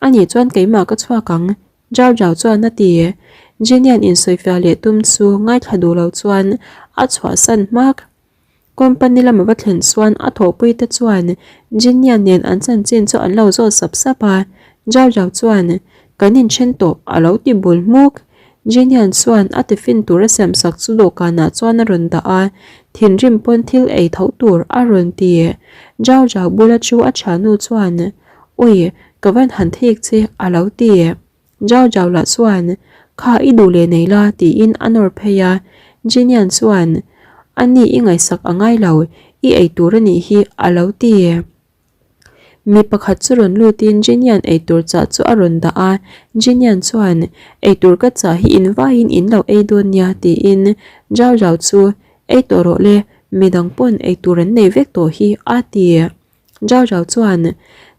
Ani chuan keimah ka chhuak ang, Zhao Zhao chuan a ti. Jinian insawifiah leh tum chu ngaithla duh lo chuan a chhuahsan hmak. Company lama va thlen chuan a thawhpui te chuan Jinian nen an chanchin chu an lo zawt sap sap a, Zhao Zhao chuan kan inthen tawh a lo ti bul hmuk. Jinian chuan a tiffin tur a siamsak chu dawhkanah chuan a rawn dah a, thinrim pawn thil ei tho tur a rawn ti. Zhao Zhao bula chu a thiannu chuan Ui, ka van han thik che a lo ti. Zhao Zhao lah chuan, Kha i duh leh nei la tiin a nawr phei a. Jinian chuan, A ni i ngaihsak a ngai lo, i ei tur a nih hi a lo ti. Mi pakhat chu rawn lutin Genian eitur chah chu a rawn dah a, Genian chuan, Eitur ka chah hi in vaiin in lo ei dawn nia tiin Zhao Zhao chu, Ei tawh rawh le, midang pawn eitur an nei vek tawh hi a ti. Zhao Zhao chuan,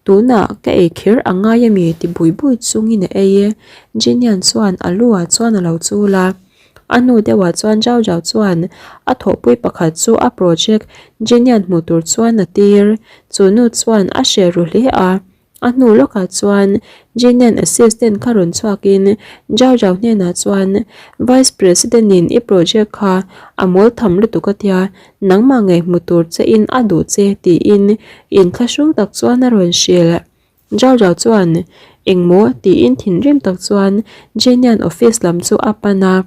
Tunah ka ei kher a ngai ami ti bui bui chungin a ei e. Genian chuan a lu ah chuan a lo chul a. A hnu deuhah chuan Zhao Zhao chuan a thawhpui pakhat chu a project Genian hmuh tur chuan a tir. Chu nu chuan a hreh ru hle a. A hnu lawkah chuan Genian assistant kha rawn chhuakin Zhao Zhao hnenah chuan Vice President in i project kha a mawl tham lutuk a tia, nangmah ngei hmu tur che in a duh che tiin inthlahrung tak chuan a rawn hrilh. Zhao Zhao chuan, Engmaw? tiin thinrim tak chuan Genian office lam chu a pan a.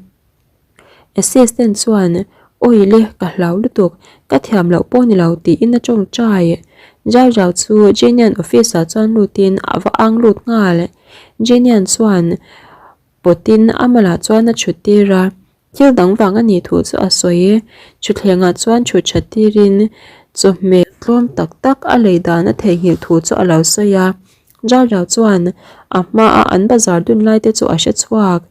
Assistant chuan, Awi le, ka hlau lutuk, ka thiam loh pawh ni lo tiin a tawngtai. Zhao Zhao chu Genian office ah chuan lutin a va ang lut nghal. Genian chuan pawtin a malah chuan a chhut tir a, thil dang vang a nih thu chu a sawi. Thutthlengah chuan chhut that tirin chawhmeh tlawm tak tak a lei dan a theihnghilh thu chu a lo sawi a. Zhao Zhao chuan a hmaa an bazar dun lai te chu a hre chhuak.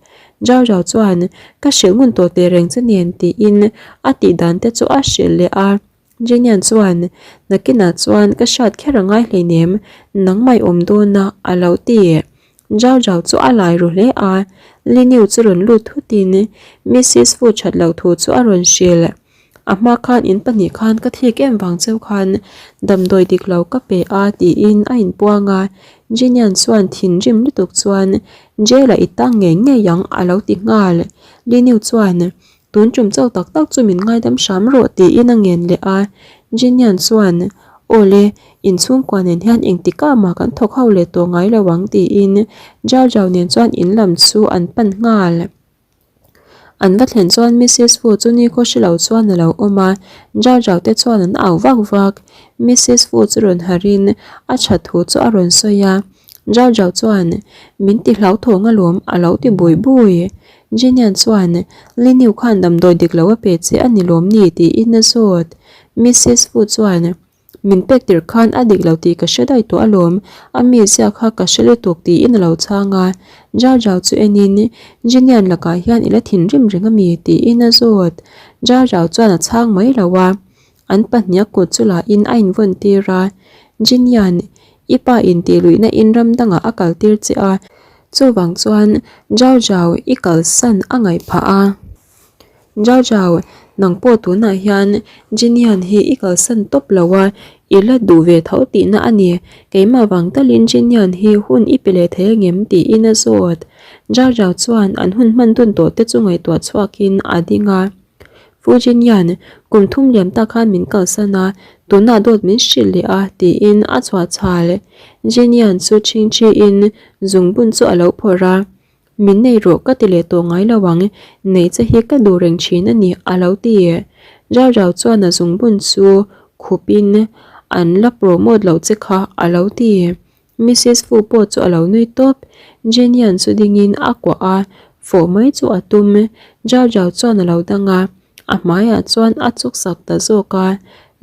Zhao Zhao chuan, Ka hrilh ngun tawh teh reng che nen tiin a tih dan te chu a hrilh leh a. Jenian chuan, Nakinah chuan ka hriat kher a ngai hleinem, nangmah i awm dawn a, a lo ti. Zhao Zhao chu a lai ru hle a, Liniu chu rawn lut thutin Missis Fu that loh thu chu a rawn hrilh. A hma khan in pahnih khan ka thik em vang cheu khan damdawi dik lo ka pe a tiin a inpuang a, Jinian chuan thinrim lutuk chuan Jail ah i tang ngei ngei ang a lo ti nghal. Liniu chuan tun tum chau tak tak chu min ngaidam hram rawh tiin a ngen leh a, Jinian chuan Aw le, inchhungkua nen hian engtikah mah kan thawk ho leh tawh ngai lo ang tiin Zhao Zhao nen chuan in lam chu an pan nghal. An va thlen chuan Missus Fu chu nikhaw hre lo chuan a lo awm a, Zhao Zhao te chuan an au vak vak. Missus Fu chu rawn harhin a that thu chu a rawn sawi a, Zhao Zhao chuan, Min ti hlauthawng alawm a lo ti bui bui. Jinian chuan, Liniu khan damdawi dik lo a pe che a ni lawm ni tiin a zawt. Missus Fu chuan, Min pek tirh khan a dik lo tih ka hre daih tawh alawm, a mi ziak kha ka hre lutuk tiin a lo chhang a. Zhao Zhao chu enin, Jinian lakah hian i la thinrim reng a mi? tiin a zawt. Zhao Zhao chuan a chhang mai lo a, an pahnih a kut chu lahin a invawn tir a. Jinian, i pa in tih luihna in ram dangah a kal tir che a, chuvang chuan Zhao Zhao i kalsan a ngaih phah a. Zhao Zhao, nang pawh tunah hian Jinian hi i kalsan tawp lo a, i la duh ve tho tihna a ni. Keimah vang talin Jinian hi hun i pe leh thei angem tiin a zawt. Zhao Zhao chuan an hun hman dun tawh te chu ngaihtuah chhuakin a ding a. Fu Jinian, kum thum liam tak khan min kalsan a, tunah dawt min hrilh leh a tiin a chhuah chhal. Jinian chu chhingchhiin zungbun chu a lo phawrh a. Min nei rawh ka ti leh tawh ngai lo ang, nei che hi ka duh reng thin a ni a lo ti. Rau rau chuan a zungbun chu khupin an la promote loh che kha a lo ti. Missus Fu pawh chu a lo nui tawp. Jenian chu dingin a kuah a, fawh mai chu a tum. Rau rau chuan a lo dang a, a hmaiah chuan a chuksak ta zawk a.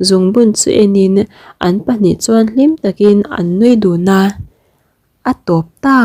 Zungbun chu enin an pahnih chuan hlim takin an nui dun a, a tawp ta.